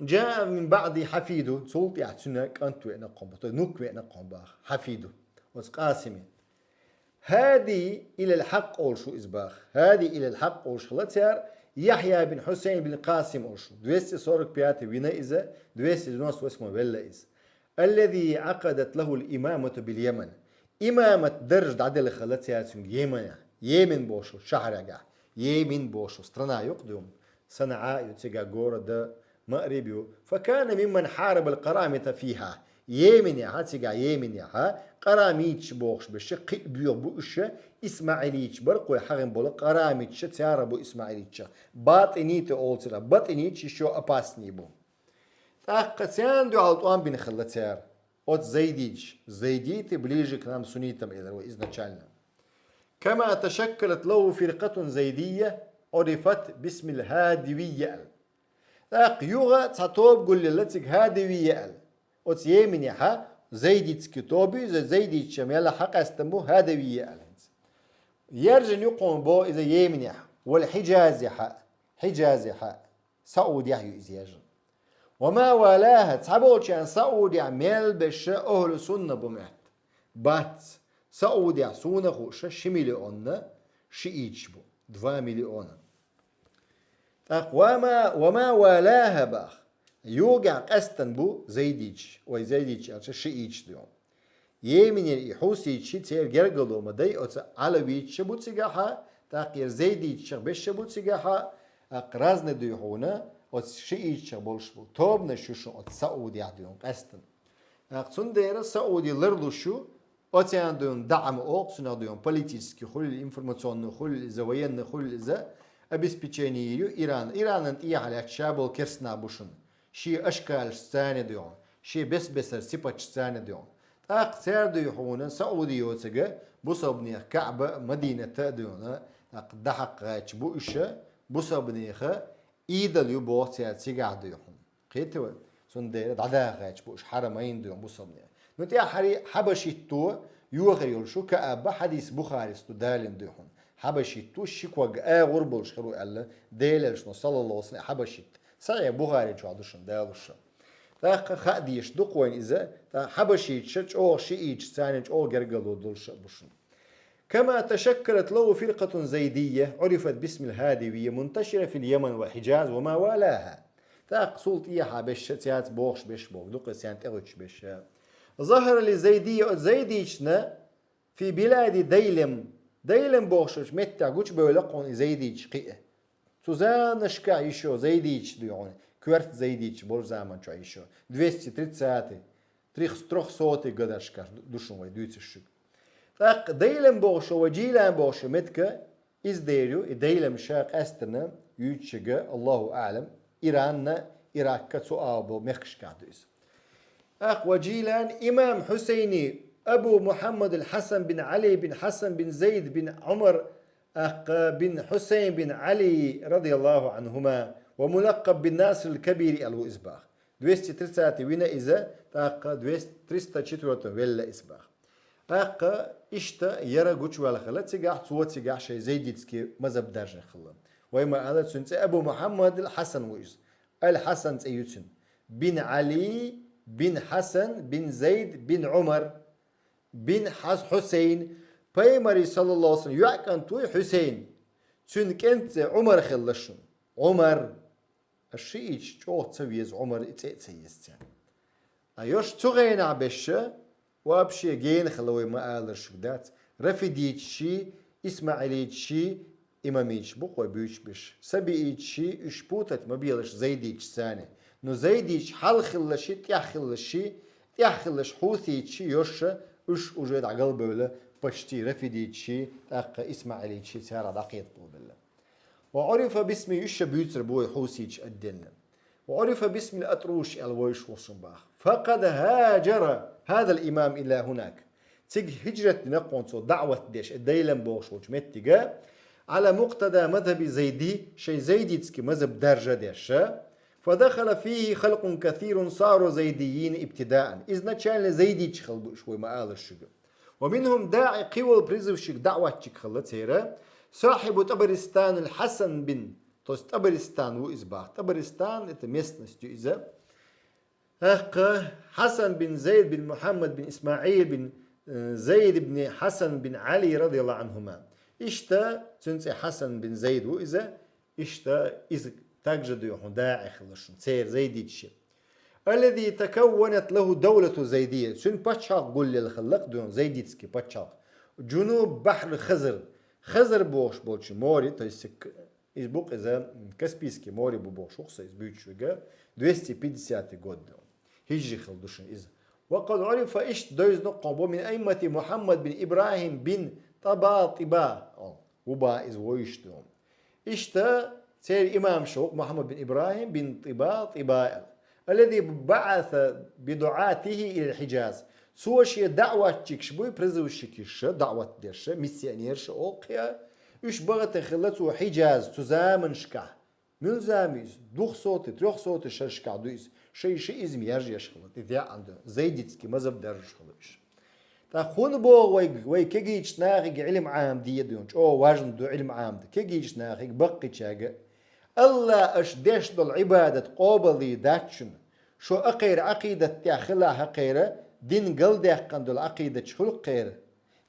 جاء من بعده حفيده, цул тӀаьхьа цуьнан кӀант веана кхуьнан боху, внук веана кхуьнан боху, حفيده, оцу Къасиме. هادي إلى الحق олуш ву иза боху. هادي إلى الحق олуш хилла цара, Яхья бин Хьусайн бин Къасим олуш ву. Двести сорок пятый вина иза, двести девяносто восьмой велла иза. الذي عقدت له الإمامة باليمن. Имамат дарж дӀаделла хилла цара цуьнга Йеменехь, Йемен бохуш шахьарагахь. Йемен бохуш страна ю-кх дуьйна. СанӀа ю, цигахь город, Маъриб ю. فكان ممن حارب القرامطة فيها. Йеменехьа, цигахь Йеменехьа, къарамиташ бохуш берш, кхин а боьха бу уьш, исмаилиташ бара кхой хьагӀин болу къарамиташ, цара бу исмаилиташ. БатӀинитӀ олу цара, батӀиниташ ещё опаснее бу. ТӀаккха царна дуьхьал тӀом бина хилла цара. Оцу зайдиташ, зайдиты ближе к нам суннитам элира вай изначально. Кама ташаккалат лаху фиркъатун зайдийя, урифат бисмил хадивийя аьлла. ТӀаккха юха цхьа тоба гулъелла цига хадивийя аьлла. Оцу Йеменехьа зайдитский тоба ю, иза зайдиташа мел хьакъаьстина бу хадивийя аьлла хӀинца. Яржина юкъахь боху иза Йеменехь, вал Хьиджазехьа, Хьиджазехьа. Саудехь ю иза ежа. Ва ма валаха, цхьаболчарна Саудехь мел берш ахӀлу сунна бу моьтту. Бац, Саудехь суна хууш ши миллионна шииташ бу, два миллиона. ТӀаккха ва ма, ва ма валаха баха, югахь къаьстина бу зайдиташ, вай зайдиташ аьлча шииташ ду. Йеменера и хьуситаш, церан гергарло ма дай, оцу алавиташ бу цигахьа, тӀаккха и зайдиташ берш бу цигахьа, тӀаккха разный дуй хьуна, оцу шииташ болуш бу. Тобанаш ю шуна оцу Саудехь дуй къаьстина. ТӀаккха цундела Сауди ларлуш ю, оцарна дуй даӀам олу, цунах дуй политический хуьлийла, информационный хуьлийла иза, военный хуьлийла иза, обеспечение ю Иран. Иранан тӀехьа лаьтташ ша болу керстанаш бу шуна. Шен ашкалашца царна дуй хьуна, шен бес-бесара сипаташца царна дуй хьуна. ТӀаккха цара дуй хьуна Сауди йоцург бусалбанех Каъба, Мадината а дуй хьуна, тӀаккха дӀахьакха гӀерташ бу уьш, бусалбанеха идол ю боху цара цигахь дуй хьуна. Кхетий вай? Цундела дӀадаха гӀерташ бу уьш, хьарамайн дуй хьуна бусалбанех. Ну, тӀаьххьара хьабашитто йохар йолуш ю Каъба, хьадис Бухарис ду далийна дуй хьуна. Хьабашитто ши ког агӀор болуш хир ву аьлла, Делан Элчано, саллаллаху Ӏалайхи ва саллам, хьабашит. Сахьихь Бухари чохь ду шуна далуш. ТӀаккха хаа дезаш ду-кх вайна иза, тӀаккха хьабашиташ чӀогӀа шииташ, царна чӀогӀа гергарло долуш бу шуна. Кама ташаккалат лаху фиркъатун зайдийя, урифат бисмил хадивийя, мунташира фил Яман вал Хьиджаз ва ма валаха. ТӀаккха цул тӀехьа берш, цаьрца бохуш берш боху, дукха царна тӀегӀуьттуш берш. Захара ли зайдийя, зайдиташна фи билади Дайлам, Дайлам бохуш меттехь гучубевлла-кх хьуна и зайдиташ кхин а. Цу заманашкахь ещё зайдиташ дуй хьуна, коьрта зайдиташ болу заман чохь ещё. Двести тридцатый, трих-, трёхсотый годашкахь ду шуна вай дуьйцуш шуьга. ТӀаккха Дайлам бохуш, вай Джилан бохуш меттиг, иза дер ю, и Дайлам ша къаьстина юьйцуш ерг, Аллаху аӀлам, Иранна, Иракка цу агӀор болу мехкашкахь ду иза. ТӀаккха вай Джилан имам Хьусайни, Абу Мухьаммад ал-Хьасан бин Ӏали бин Хьасан бин Зайд бин Ӏумар, тӀаккха бин Хьусайн бин Ӏали, радияллаху Ӏанхума, ва мулаккъаб бин Наср ал-Кабири аьлла ву иза баха. Двести тридцатый вина иза, тӀаккха двести, триста четвёртом велла иза баха. ТӀаккха иштта яра гучувелла хилла цигахь, цо цигахь шайн зайдитский мазхаб даржина хилла. Вай ма-аллара, цуьнан цӀе Абу Мухьаммад ал-Хьасан ву иза. Ал-Хьасан цӀе ю цуьнан. Бин Ӏали, бин Хьасан, бин Зайд, бин Ӏумар, бин Хьас-, Хьусайн. Пайхамаран, саллаллаху Ӏалайхи ва саллам, йоӀ кӀант вуй Хьусайн. Цуьнан кӀентан цӀе Ӏумар хилла шуна. Ӏумар. Ткъа шииташ чӀогӀа ца веза Ӏумар, и цӀе а ца еза царна. Ткъа йош цу гӀенахь берш, вообще гена хилла вай ма-аллара шуьга дац, рафидиташ, исмаилиташ, имамиташ бу-кх вай буьйцуш берш. Сабииташ, уьш путать ма белаш зайдиташца. Ну, зайдиташ хьалха хилларш, тӀехьа хилларш, тӀехьа хилларш хьуситаш, йош уьш уже дӀагалбевлла почти рафидиташ, тӀаккха исмаилиташ, царах дӀакхетабелла. Ва Ӏурифа бисми, уьш а буьйцур бу вай хьуситаш отдельно. Ва Ӏурифа бисмил Атруш аьлла вовшахволуш баха. Факъад хӀажара хӀазал имам иля хӀунак. Цига хӀиджрат дина-кх хьуна цо, даӀват деш, Дайлам бохуш волчу меттиге, Ӏала мукътада мазхӀаби зайди, шайн зайдитский мазхӀаб даржа деш. Фадахала фихӀи халкъун касирун сару зайдиййина ибтидаан. Изначально зайдиташ хилла бу уьш, вай ма-аллара шуьга. Ва минхӀум даӀи, кхин волу призывщик, даӀватчик хилла церан, сахьибу ТӀабаристанил Хьасан бин, то есть ТӀабаристан ву иза баха. ТӀабаристан, это местность ю иза. ТӀаккха Хьасан бин Зайд бин Мухьаммад бин ИсмаӀил бин, э, Зайд ибн Хьасан бин Ӏали, радияллаху Ӏанхума. Иштта, цуьнан цӀе Хьасан бин Зайд ву иза, иштта иза также дуй хьуна даӀи хилла шуна, церан зайдиташ. Аллази такавванат лахӀу давлату зайдийя. Цуьнан пачхьалкх гулъелла хилла-кх дуй хьуна, зайдитский пачхьалкх. Джунуб бахьр Хазар. Хазар бохуш болчу море, то есть к-, иза бу-кх иза, м, Каспийский море бу бохуш ву-кх со иза буьйцуш верг, двести пятидесятый год ду. ХӀиджри хилла ду шуна иза. وقد عرف, иштта дойзна кхо бо, من أئمة محمد بن إبراهيم بن طباطباء. О, уба из войш ду. Иштта церан имам шу Мухаммад бин Ибрахим бин Тиба, Тиба аьлла. الذي بعث بدعاته إلى الحجاز. Цо шен даъватчикаш буй, призывщикаш, даъват дерш, миссионерш оал кхы. Уьш бахийтина хилла цо Хьиджаз цу заманашкахь. Муьлха зама ю иза? Дукха сотий, трёх сотий шерашкахь ду иза. Шоай шиизм яржа еш хилла, тӀе яьӀна ду, зайдитский мазхӀаб даржаш хилла уьш. ТӀаккха хӀунда боху вайга, вай кегийчу нахе Ӏилма Ӏамаде а ду, чӀогӀа важна ду Ӏилма Ӏамаде, кегийчу нахе, баккхийчаьрга? АллахӀа аша деш долу Ӏибадат къобалдийр дац шуна. Шу а кхеран Ӏакъидат тӀехь хилахь а кхеран, дин галдаьккхина долу Ӏакъидатчу хуьлу кхеран.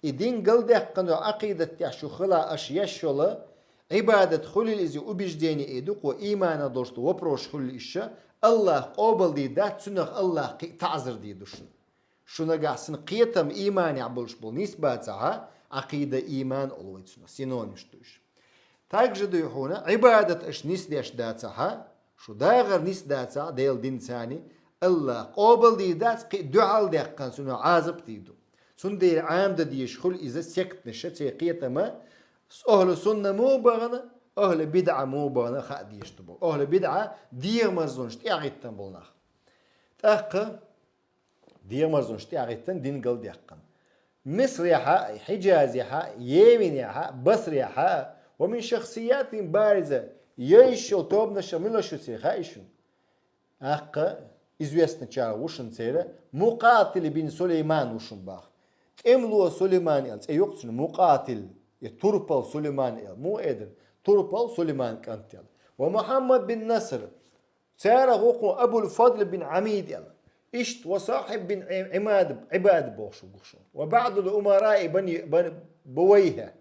И дин галдаьккхина долу Ӏакъидат тӀехь шу хилахь, аша еш йолу Ӏибадат хуьлийла иза убеждение и ду, кхо ийманах долуш ду вопрос хуьлийла иша, АллахӀа къобалдийр дац, цунах АллахӀа кхин а таӀзар дийр ду шуна. Шу нагахь санна кхетам ийманехь болуш болу нисбацахьа, Ӏакъида, ийман олу вай цунах, синонимаш ду уьш. Также дуй хьуна, Ӏибадат аша нисдеш дацахьа, шу дагӀар нисдацахьа Делан динца, АллахӀа къобалдийр дац, кхин а дуьхьал даьккхина цунах Ӏазап дийр ду. Цундела Ӏамадан дезаш хуьлу иза сектанаша церан кхетама, ахӀлу сунна муха бахана, ахӀлу бидӀа муха бахана хаа дезаш ду боху. АхӀлу бидӀа дегӀамарзонаш тӀехӀиттина болу нах. ТӀаккха дегӀамарзонаш тӀехӀиттина, дин галдаьккхина. Мисрехьа а, Хьиджазехьа а, Йеменехьа а, Басрехьа а, ومن شخصياتهم البارزة, йайшо тобанаша мила шу церан хаьий шуна? ТӀаккха известначарах ву шуна церан Мукъатил бин Сулайман ву шуна баха. ТӀемало Сулайман аьлла цӀе ю-кх цуьнан, Мукъатил, я Турпал Сулайман аьлла. Муха эр дара? Турпал Сулайман кӀант аьлла. Ва Мухьаммад бин Наср, царах ву кхуьнан Абул-Фадл бин Ӏамид аьлла. Иштта ва Сахьиб бин Ӏи-, Ӏимад, Ӏибад бохуш ву шуна. Ва баъдул умараи бани, бани Бувайхьа.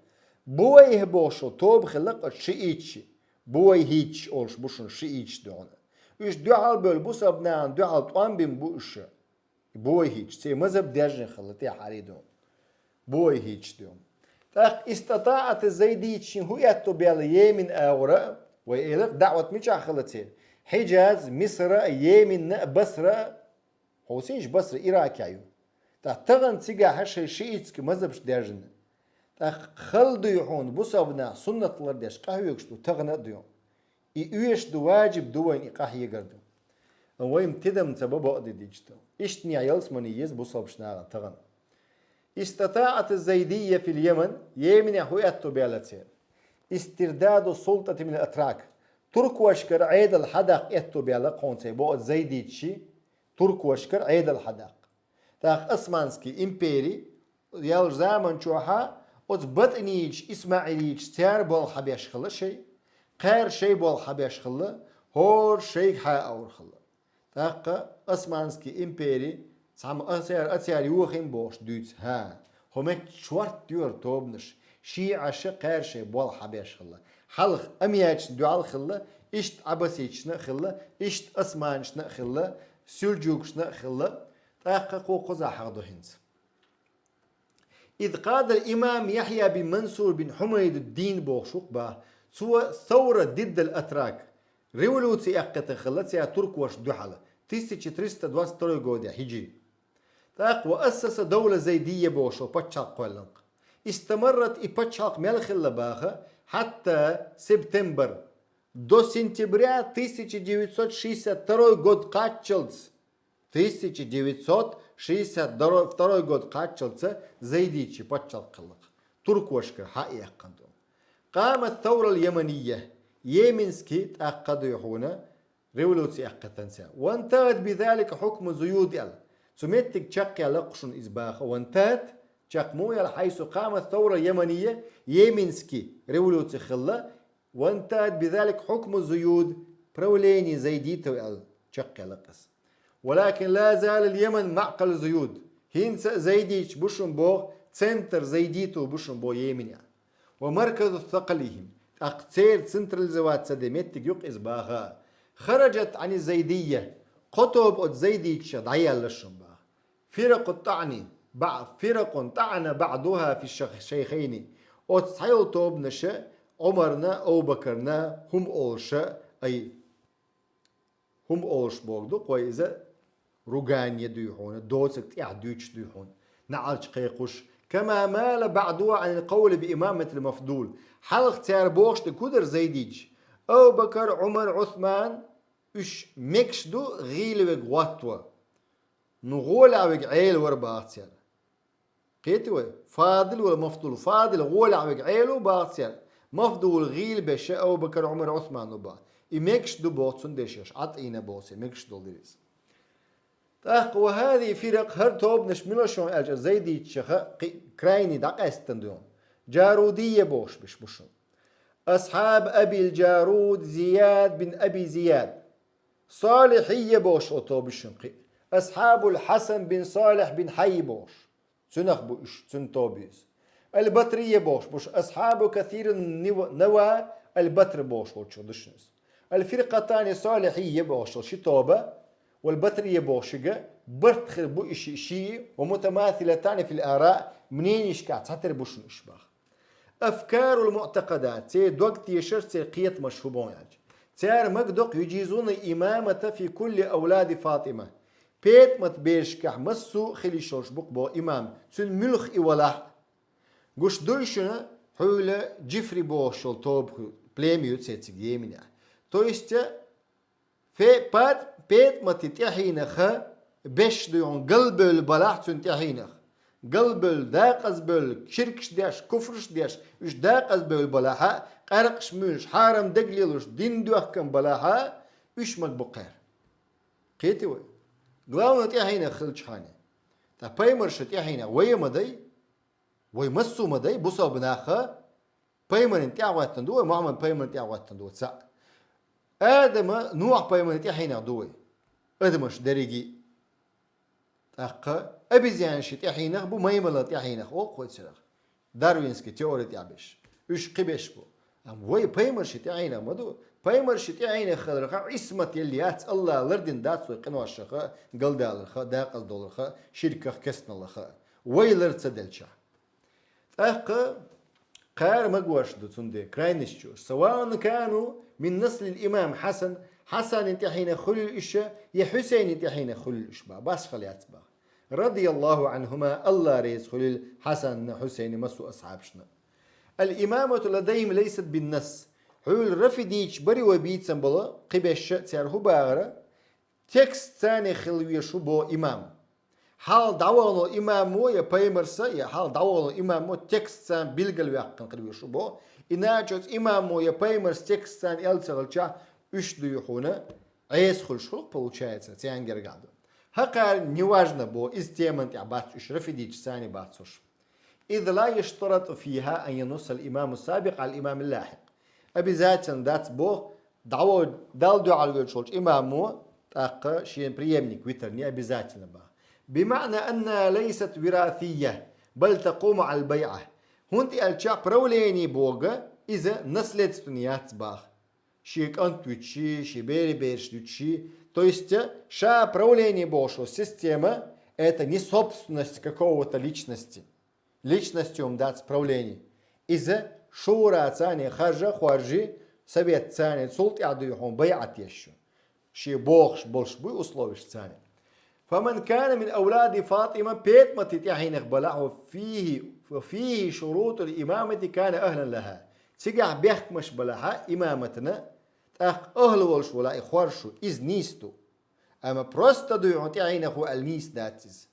Бувайхьа бохуш тоба хилла-кх оцу шиитчи. Бувайхьитчи олуш бу шуна шиитчи дуьхьал. Уьш дуьхьал бевлла бусалба нахана дуьхьал тӀом бина бу уьш. Бувайхьитчи, церан мазхӀаб даьржина хилла тӀаьххьара ду. Бувайхьитчи ду. ТӀаккха истатаӀат зайдитчин хӀун аьтто баьлла Йемен агӀора, вай элира даъват мичахь хилла церан? Хьиджаз, Мисра, Йеменна, Басра, хьовсийша, Басра Иракехь ю. ТӀаккха тахана цигахь шайн шиитский мазхӀабаш даьржина. ТӀаккха хала дуй хьуна, бусалба нах суннат лардеш къахьоьгуш ду, тахана а ду. И оьшуш ду, важиб ду вайна и къахьегар ду. Вайн тидам ца бан бакъдерг дийцича. Иштта ялсамани еза бусалбачу нахана тахана. ИстатаӀат зайдийя фил Йемен, Йеменехь хӀун аьтто баьлла церан? Истирдаду султӀати минал атрак. Туркошкара Ӏедал хьадаккха аьтто баьлла кхунцай боху зайдитчи, туркошкара Ӏедал хьадаккха. ТӀаккха Османский импери, яьллачу заман чохьа оцу батӀинийчу, исмаӀилийчу цара болх хьабеш хилла шай, кхара шай болх хьабеш хилла, хӀора шайга хьааур хилла. ТӀаккха Османский импери цхьамма ацара, ацара йохийна бохуш дуьйцу, хӀа, хӀо меттиг шортта йора тобанаш, шиӀаша кхара шай болх хьабеш хилла. Хьалха амиячна дуьхьал хилла, иштта Ӏабаситчна а хилла, иштта османчна а хилла, сюльджукшна а хилла, тӀаккха кху кхузахь хьахдо хӀинца. Из къадал имам Яхья бин Мансур бин Хьумайд ад-Дин бохуш ву-кх баха. Цо савра диддал атрак, революци эккхийтина хилла цара туркошна дуьхьал, тысяча триста двадцать второй года хьиджри. ТӀаккха ва ассаса давла зайдийя бохуш пачхьалкх кхоьллина-кх. Истамаррат, и пачхьалкх мел хилла баха, хьатта септембр, до сентября тысяча девятьсот шестьдесят второй год кхаччалц. Тысяча девятьсот шестьдесят второй год кхаччалца зайдитчи паччалкх хилла-кх. Туркошкара хьа а яьккхина ду. Къамат саврал Яманийя, Йеменский тӀаккха дуй хьуна революци эккхийтина цара. Вантахат бизалика хьукму зуюд аьлла. Цу меттиг чекхъяьлла-кх шуна иза баха. Вантахат, чекх муха яьлла, хьайсу къамат саврал Яманийя, Йеменский революци хилла, وانتهت بذلك حكم الزيود, правление зайдитов аьлла чекхъяьлла-кх иза. ولكن لا زال اليمن معقل الزيود. ХӀинца а зайдитчи бу шуна боху, центр зайдитов бу шуна боху Йеменехь. ومركز ثقلهم. ТӀаккха церан централизоваться де меттиг ю-кх иза баха. خرجت عن الزيدية. Кхо тоба оцу зайдитчех дӀаяьлла шуна баха. فرق طعن، بع-، فرق طعن بعضها في الشيخين. Оцу цхьайолу тобанаша Ӏумарна, Абу-Бакарна хӀума олуша ай, хӀума олуш бохург ду-кх вай иза, ругание дуй хьуна, доцаг тӀехь дуьйцуш дуй хьуна, наӀалт кхайкхош. كما مال بعضها عن القول بإمامة المفضول. Хьалха цара бохуш дерг хӀун дара зайдича? Абу-Бакар, Ӏумар, Ӏусман, уьш мегаш ду гӀийла верг гӀотто. Ну, гӀолехь верг Ӏела вара баха цара. Кхетий вай? Фадил вала мафдул. Фадил гӀолехь верг Ӏела ву баха цара. Мафдул гӀийла берш Абу-Бакар, Ӏумар, Ӏусман ву баха. И мегаш ду боху цуьнан дешнаш, Ӏатийна боху церан мегаш долу дерриг. ТӀаккха وهذه الفرق, хӀара тобанаш мила шуна аьлча, зайдичаха кхин крайний дӀакъаьстина ду. Джарудия бохуш берш бу шуна. أصحاب أبي الجارود زياد بن أبي زياد. Салихьийя бохуш оцу тобанаш шуна кхин. أصحاب الحسن بن صالح بن حي бохуш. Цуьнах бу уьш, цуьнан тоба иза. Аль-Батрийя бохуш бу шуна. أصحاب كثير النوى البتر бохуш волчух ду шуна иза. الفرقتان الصالحية бохуш йолу ши тоба, والبترية бохуш шига, барт хир бу и ши, ши, ومتماثلتان في الآراء, мненишкахь цхьатера бу шуна уьш баха. أفكار المعتقدات, церан дог тешарш, церан кхетамаш хӀун бу аьлча. Цара магадо-кх يجيزون الإمامة في كل أولاد فاطمة. ПетӀамат берашкахь массо а хила йиш йолуш бу-кх боху имам, цуьнан муьлха и валахь а. Гуш дуй шуна, хьуьйла Джифри бохуш йолу тоба ху-, племя ю церан цига Йеменехь. То есть, Фе-, пат-, ПетӀаматан тӀаьхьенаха беш дуй хьуна галбевлла балахь цуьнан тӀаьхьенах. Галбевлла, дакъазбевлла, ширкаш деш, куфраш деш, уьш дакъазбевлла балахьа, къаьркъаш муьйлуш, хьарам дага лелош, дин доьхкина балахьа, уьш мага бу кхара. Кхетий вай? Главное, тӀаьхьенах хилчхьана. Ткъа пайхамарша тӀаьхьенах вай а ма дай, вай массо а ма дай, бусалба наха, пайхамарна тӀаьхьахӀоьттина ду вай, Мухьаммад пайхамарна тӀаьхьахӀоьттина ду вай, цхьаъ. Адама, Нухь пайхамарна тӀаьхьенах ду вай, адамаш дерриге а. ТӀаккха обезьянаш тӀаьхьенах бу, маймалан тӀаьхьенах, олу кху церах. Дарвинский теори тӀехь беш. Уьш кхин беш бу. Амма вай пайхамарш тӀаьхьенах ма ду. Пайхамарш тӀаьхьенах хиларха, Ӏисмат елла яц, Аллах лардина дац вай къиношаха, галдаларха, дакъаздоларха, ширках, кестналлаха. Вай лар ца делча. ТӀаккха кхара магош ду цундела, крайность чу. سواء كانوا من نسل الإمام حسن, Хьасанан тӀаьхьенах хуьлийла уьш, я Хьусайнан тӀаьхьенах хуьлийла уьш баха, басхьал яц баха. رضي الله عنهما, Аллах реза хуьлийла Хьасанна, Хьусайнна, массо а асхьабашна. الإمامة لديهم ليست بالنص. Хьуьлла рафидичаш барий вай бийцам болу кхин беш цара хӀун бахара? Текст царна хила везаш ву боху имам. Хьалха дӀавахана имамо я пайхамарса, я хьалха дӀавахана имамо текст царна билгалваьккхина хила везаш ву боху. Иначе оцу имамо я пайхамарс текст царна аьлла ца хилчахь, уьш дуй хьуна, Ӏеса хуьлуш хуьлу-кх, получается, царна гергахь ду. ХӀокхара неважно боху, иза теман тӀехь бац уьш, рафидичаш царна бац уьш. إذ لا يشترط فيها أن ينص الإمام السابق على الإمام اللاحق. Обязательно дац боху, дӀаво-, Далла дуьхьал воьдуш волчу имамо тӀаккха шен преемник витар не обязательно баха. بمعنى أنها ليست وراثية، بل تقوم على البيعة. ХӀунда аьлча правление боху иза наследственный яц баха. Шен кӀант вуьтуш, шен бери бераш вуьтуш. То есть, ша правление бохуш система, это не собственность какого-то личности. Личностью дац правление. Иза шура царна харжа, хоржи, совет царна, цул тӀаьхьа дуй хьуна байӀат еш ю. Шен бохуш болуш буй условиш царна. فمن كان من أولاد فاطمة, ПетӀаматан тӀаьхьенах балахь, وفيه، وفيه شروط الإمامة كان أهلا لها. Цигахь бехкамаш балахьа имаматана, тӀаккха ахӀла волуш вала и хоржу, иза нийса ду. Амма просто дуй хьуна тӀаьхьенах ву аьлла нийса дац иза.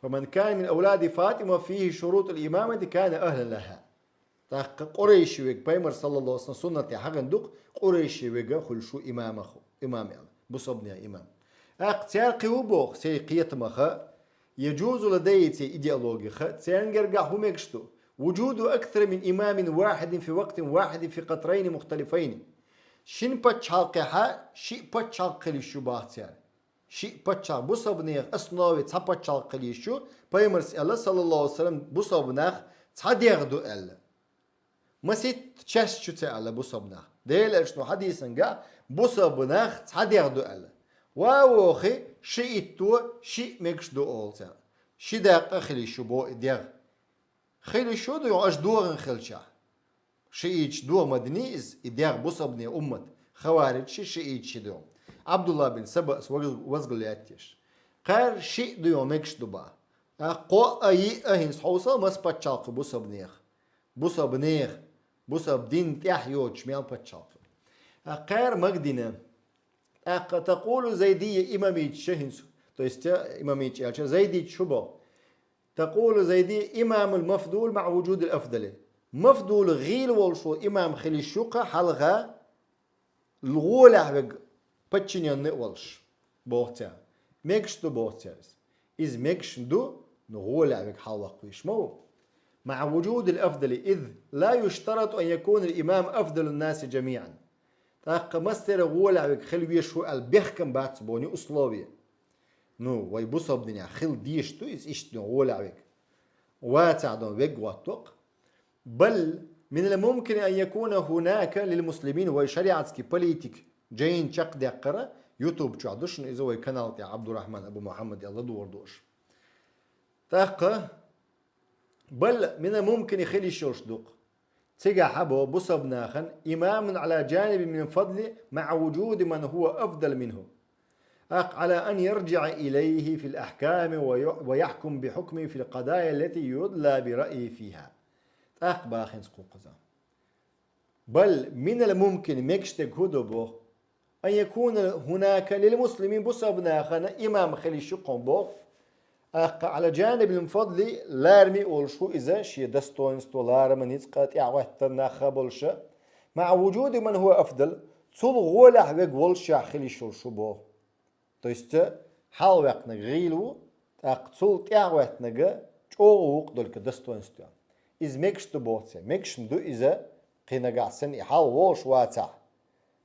فمن كان من أولاد فاطمة فيه شروط الإمامة كان أهلا لها. ТӀаккха къурайши вега, пайхамар саллаллаху алейхи ва саллям суннате хьаган дукъ, къурайши вега хуьлуш ву имамах, имам аьлла, бусалбанийн имам. ТӀаккха цара кхин ву боху, сайн кхетамаха, يجوز لدي церан идеологиха, церан гергахь хӀун мегаш ду? وجود أكثر من إمام واحد في وقت واحد في قطرين مختلفين. Шина пачхьалкхехьа шиъ пачхьалкх хила йиш ю баха цара. Шиъ паччахь бусалба нехан основе цхьа паччахьалкх хила йиш ю, пайхамарс аьлла, саллаллаху алейхи ва саллям, бусалба нах цхьа дегӀ ду аьлла. Маситта часть ю ца аьлла бусалба нах. Делан элчано хьадисангахь бусалба нах цхьа дегӀ ду аьлла. Ва вохи шиъитто шиъ мегаш ду олу цара. Ши дакъа хила йиш ю бо и дегӀ. Хила йиш ю ду, аша догӀан хилчахь. Шиъиташ догӀа ма дини иза, и дегӀ бусалбане уммат, хаваридши шиъитши ду. Абдулла бин Саба вазгал яттеш. Кхар шиъ ду йо мегаш ду ба. А кхо а йиъ а хӀинца хьовсал мас паччалкху бусабнех. Бусабнех. Бусаб дин тӀехь йоцуш мел паччалкху. А кхар маг дина. ТӀаккха такъулу зайдия имамича хӀинца. То есть, э, имамича аьлча, зайдича шу бо. Такъулу зайдия имамул мафдул маъ вуджудил афдали. Мафдул гӀийла волуш ву имам хилиш юкха хьалха гӀолехь вег подчинённый а волуш, боху цара. Мегаш ду, боху цара иза. Иза мегаш ду, но гӀолехь вег хьалваккхийш ма ву. Маъ вуджудил афдали, из ла юштарату ан якунал имам афдалун наси джамиан. ТӀаккха массера гӀолехь вег хила веш ву аьлла бехкам бац боху условие. Ну, вай бусалба динехь хила дезаш ду иза иштта гӀолехь вег. Вацахь дон вег гӀоттокх. Бал минал мумкин ан якуна хӀунака лил муслимин, вай шариатский политик джайн чекхдеккхара, YouTube чохь ду шуна иза вай канал тӀехь Абдурахман Абу Мухаммад аьлла духар ду аша. ТӀаккха, бал минал мумкин хила йиш йолуш ду-кх. Цигахь бо бусалба нахана имамун ала джанибин мин фадли маъ вуджуди ман хӀуа афдал минху. ТӀаккха, ала ан ярджиа илайхи фил ахками ва ю-, ва яхкум би хукми фил къадая лати юдла би раъи фиха. ТӀаккха бахинца кхукхуза. Бал минал мумкин, мегаш дерг хӀун ду боху? Ан якуна хӀунака лил муслимин, бусалба нахана имам хилиш ю кхуьн боху. ТӀаккха ала джанибил фадли лараме а волуш ву иза, шен достоинство, ларама, ницкъа, тӀаьхьахӀоьттина нах а болуша. Маъ вуджуди ман хӀуа афдал, цул гӀолехь вег волушехь хилиш йолуш ву боху. То есть, хьалваьккхинарг гӀийла ву, тӀаккха цул тӀаьхьахӀоьттинарг чӀогӀа ву-кх только достоинство. Иза мегаш ду боху цара. Мегаш ма ду иза, кхин нагахь санна и хьалволуш вацахь.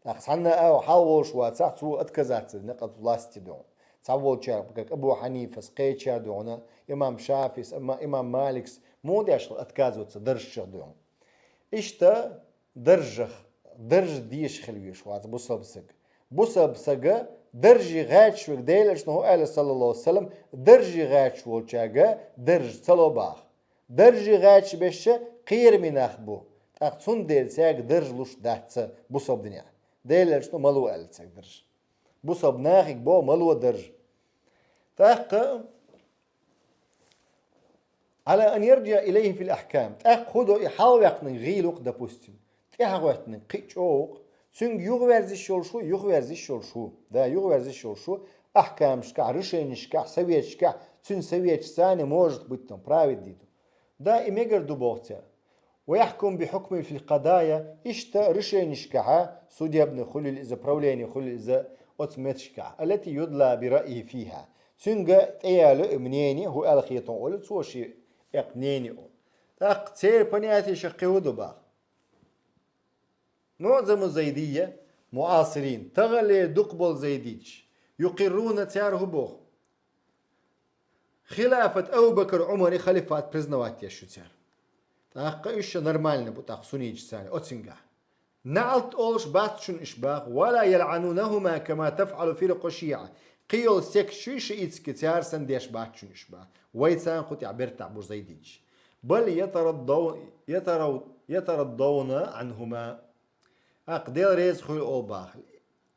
ТӀаккха цхьанна а хьалволуш вацахь, цо отказаться дина къа власти дуьхьа. Цхьаволчара, как Абу Хьанифас, кхечара дуьхьа, имам Шафис, има-, имам Маликс, муха деш хила отказываться даржашех дуьхьа. Иштта даржах, дарж дезаш хила веш вац бусалба саг. Бусалба сага дарже гӀерташ верг, Делан Элчано хӀун аьлла, саллаллаху алейхи ва саллам, дарже гӀерташ волчаьрга дарж ца ло баха. Дарже гӀерташ берш кхераме нах бу, тӀаккха цундела цаьрга дарж луш дац бусалба динехь. Делан Элчано ма ло аьлла цаьрга дарж. Бусалба нахиг бо ма ло дарж. ТӀаккха, ала ан ярджиа илайхи фил ахкам. ТӀаккха хӀун до и хьалваьккхинарг гӀийла ву-кх, допустим, тӀаьхьахӀоьттинарг кхин а чӀогӀа ву-кх. Цуьнга юхаверзаш йолуш ву, юхаверзаш йолуш ву, да, юхаверзаш йолуш ву, ахкамашкахь, решенешкахь, советашкахь, цуьнан советаш санна может быть там править дийта. Да, и мегар ду боху цара. Ва яхкум би хукми фил къадая, иштта решенешкахьа, судебный хуьлийла иза, правление хуьлийла иза, оцу метташкахь, аллати юдла би раъи фиха. Цуьнга тӀеяло и мнение, хӀун аьлла хетон олу цо шен экъ мнение олу. ТӀаккха церан понятешах кхин хӀун ду баха? МуӀзаму зайдия, муасирин, таханлера дукха болу зайдиташ, юкъирруна, цара хӀун боху? Хилафат Абу Бакр Ӏумари халифат признавать еш ю цара. ТӀаккха уьш нормально бу тӀаккха сунниташ царна оцуьнгахь. НаӀалт олуш бац шуна уьш баха, ва ла ялъанунахума кама тафъалу фиркъу шиъа. Кхин йолу секташ шиитский цара санна деш бац шуна уьш баха. Вай царна кху тӀехь бертахь бу зайдиташ. Бал ятараддав-, ятарав-, ятараддавна Ӏанхума. Акха Дела реза хуьлу олу баха.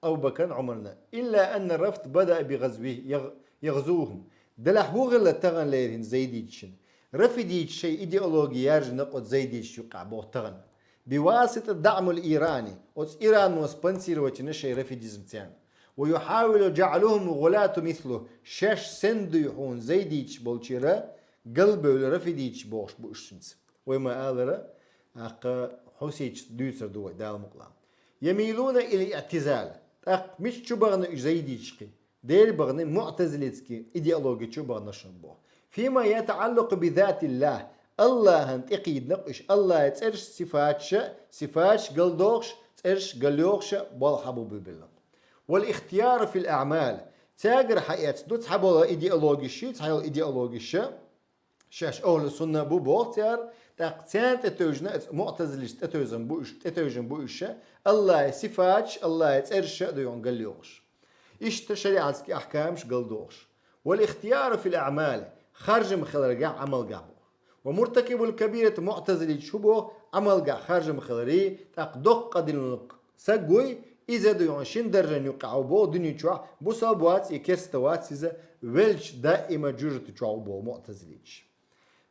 Абу Бакрна, Ӏумарна. Илла анна рафд бада би газви-, ягъ-, ягъзухум. Делахь хӀун хилла таханлера хӀинца зайдиташна? Рафидиташа шайн идеология яржина оцу зайдиташ юкъахь боху тахана. Бивасита даъмул Ирани, оцу Ирано спонсировать йина шайн рафидизм царна. Ва юхьавилу жаълухум гӀулату мислу, шаьш сен дуй хьуна зайдиташ болчера галбевлла рафидиташ бохуш бу уьш хӀинца. Вай ма алара, акха хьусийча дуьйцур ду вай, Дала мукъ лахь. Ямилуна ил иътизал. ТӀаккха мича чу бахана уьш зайдиташ кхин? Дера бахана, муътазилитский идеология чу бахана шуна боху. Фима ятаӀаллакъу би затиллахь. Аллахьан тӀекхийдина-кх уьш, Аллахьан цӀераш, сифаташ, сифаташ галдохуш, цӀераш галйохуша болх хьабубуьбелла-кх. Вал ихтияр фил аъмал. Цаьргара хьаэцна ду цхьаболу идеологиша, цхьайолу идеологиша, шаьш ахӀлу сунна бу боху цара, тӀаккха царна тӀетевжина, оцу муътазилишна тӀетевжина бу уьш, тӀетевжина бу уьш, Аллахьан сифаташ, Аллахьан цӀераш а дуьйхьун галйохуш. Иштта шариатский ахкамаш галдохуш. Вал ихтияру фил аъмали, харжам хиларгахь, Ӏамалгахь боху. Ва муртакибул кабират, муътазилиташ хӀун боху, Ӏамалгахь харжам хиларе, тӀаккха доккха къа диллинарг саг вуй, Иза дуй хьуна шин даржан юкъа хьо бо дуьнен чохь, бусалба вац и кеста вац иза, велча даима жужата чохь бо муътазилийча.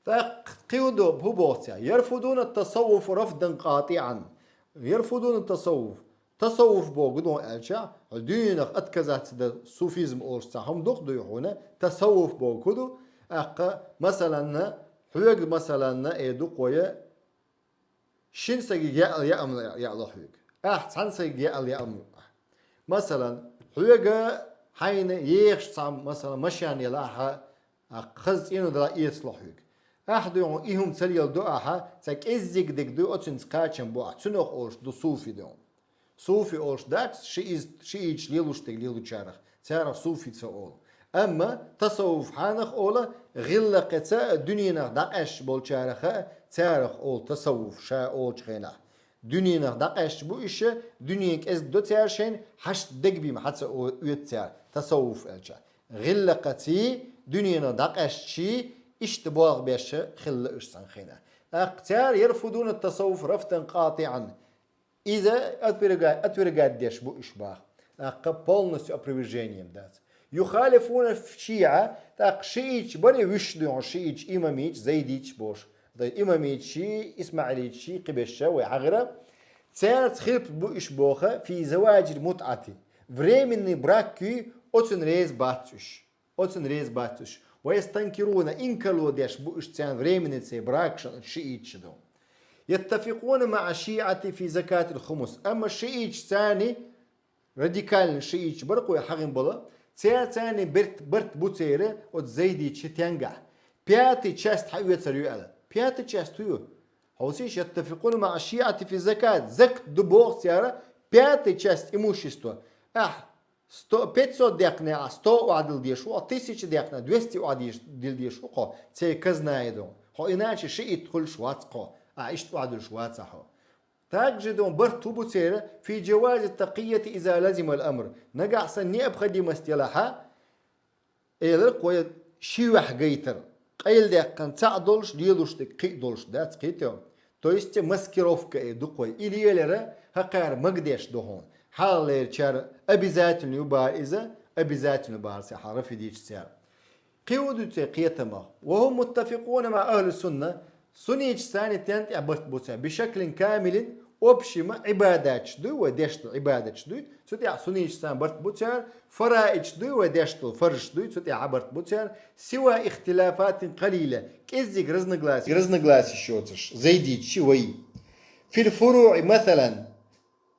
ТӀаккха кхин хӀу до-, хӀу боху цара? Ярфудуна тасаввуф рафдан къатиӀан. Ярфудуна тасаввуф. Тасаввуф богу ду аьлча, хьо дуьненах отказаться дан суфизм олуш цхьа хӀума дукха дуй хьуна, тасаввуф богу хӀу ду, тӀаккха, масаланна, хьоьга, масаланна, э, дукхоя, шин сагига яъал яам яъало хьоьга. Ахь цхьана сагига яъал яам ю ахь. Масалан, хьоьга хьайна ехаш цхьа, масалан, машен яла ахьа, а хаза цӀено дала эцало хьоьга. Ахь дуй хьуна и хӀума ца леладо ахьа, цхьа кӀеззиг дерг дуй оцуьнца кхачам бу ахь, цуьнах олуш ду суфи дуй хьуна. Суфи олуш дац, шииз-, шииташ лелуш дерг лелучарах, царах суфи ца олу. Амма тасаввуф хьанах олу, гӀиллакхеца дуьненах дӀакъаьсташ болчараха, царах олу тасаввуф ша олучу хенахь. Дуьненах дӀакъаьсташ бу иша, дуьне кӀезиг до цара шайна, хьашт дегабийма хьан ца о-, оьцу цара, тасаввуф аьлча. ГӀиллакхаций, дуьненах дӀакъаьстачий, иштта болх беш хилла уьш цхьана хенахь. ТӀаккха цара ярфудуна тасаввуф рафдан къатиӀан. Иза отверга-, отвергать деш бу уьш баха. ТӀаккха полностью опровержением дац. Юхалифуна шиа, тӀаккха шииташ бари вуьш дуй хьуна, шииташ имамиташ, зайдиташ бош. Дай имамиташи, исмаилиташи, кхибешша вай хьагӀира. Цаьрца хилпа бу уьш боха, фи заваджил мутӀати. Временный брак куй, оцун реза бац уьш. Оцун реза бац уьш. Ва ястанкируна, инкарло деш бу уьш царна временный цей бракшан шииташ ду. Яттафикъуна маъа шиати фи закатил хумус. Амма шииташ царни, радикальный шииташ баркъой хьагӀин бала, цаьрца царни берт, барт бу церан оцу зайдиташи тенгахь. Пятый часть хьаоьцар ю аьлла. Пятый часть хӀу ю? Хьовсийша, яттафикъуна маъа шиати фи закат. Закат ду боху цара, пятый часть имущества. Ахь сто, пятьсот деккхина, а сто охьадилла дезаш ву, а тысяча деккхина, двести охьадилла дезаш ву кхо, церан казна ду. Хьо иначе шиит хуьлуш вац кхо, а иштта охьадуьлуш вац а хьо. Также ду барт хӀу бу церан, фи джавази такъияти иза лазимал амр. Нагахь сан необходимость яла хьа, элар кхоя ши ваьхьа гайтар. Къайладаьккхана цхьаъ долуш, лелуш дерг кхин а долуш дац кхетам. То есть маскировка э ду кхой. И лелара хӀокхара магадеш ду хьуна. Хьалхалерчара обязательно ю бара иза, обязательно бара ца хьан рафидийча цара. Кхин хӀу ду церан кхетамах? Ва хӀум муттафикъуна маъа ахьли сунна. Сунниташ царна тен тӀехь барт бу цара. Бишаклин камилин, общий ма Ӏибадаташ дуй, вай деш долу Ӏибадаташ дуй. Цу тӀехь сунниташ царна барт бу цара. Фараидаш дуй, вай деш долу фарзаш дуй. Цу тӀехь а барт бу цара. Сива ихтилафатин къалила. КӀеззиг разногласи-, разногласиш йоцуш. Зайдиташи вай. Фил фуруъи масалан.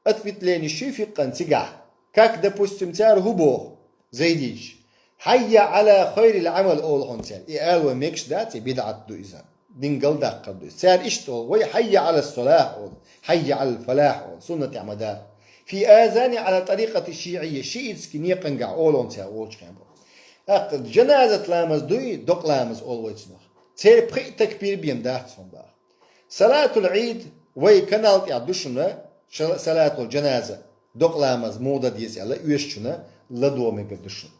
Ответвление ши фикъан цигахь. Как, допустим, цара хӀу боху, зайдиташ? Хьайя Ӏала хайрил Ӏамал олу хьуна цара. И ала вай мегаш дац, и бидӀат ду иза. Дин галдаккхар ду иза. Цара иштта олу, вай хьайя Ӏала салахь олу, хьайя Ӏала фалахь олу, суннат тӀехь ма дар. Фи азани Ӏала тарикъати шиъия, шиитский некъангахь олу хьуна цара волчу хен боху. ТӀаккха жаназат ламаз дуй, докъа ламаз олу вай цунах. Церан пхиъ такбир бен дац хьуна баха. Салатул Ӏид вай канал тӀехь ду шуна, шала-, салатул джаназа, докъа ламаз муха дан деза аьлла, оьшучунна ладогӀа мегар ду шуна.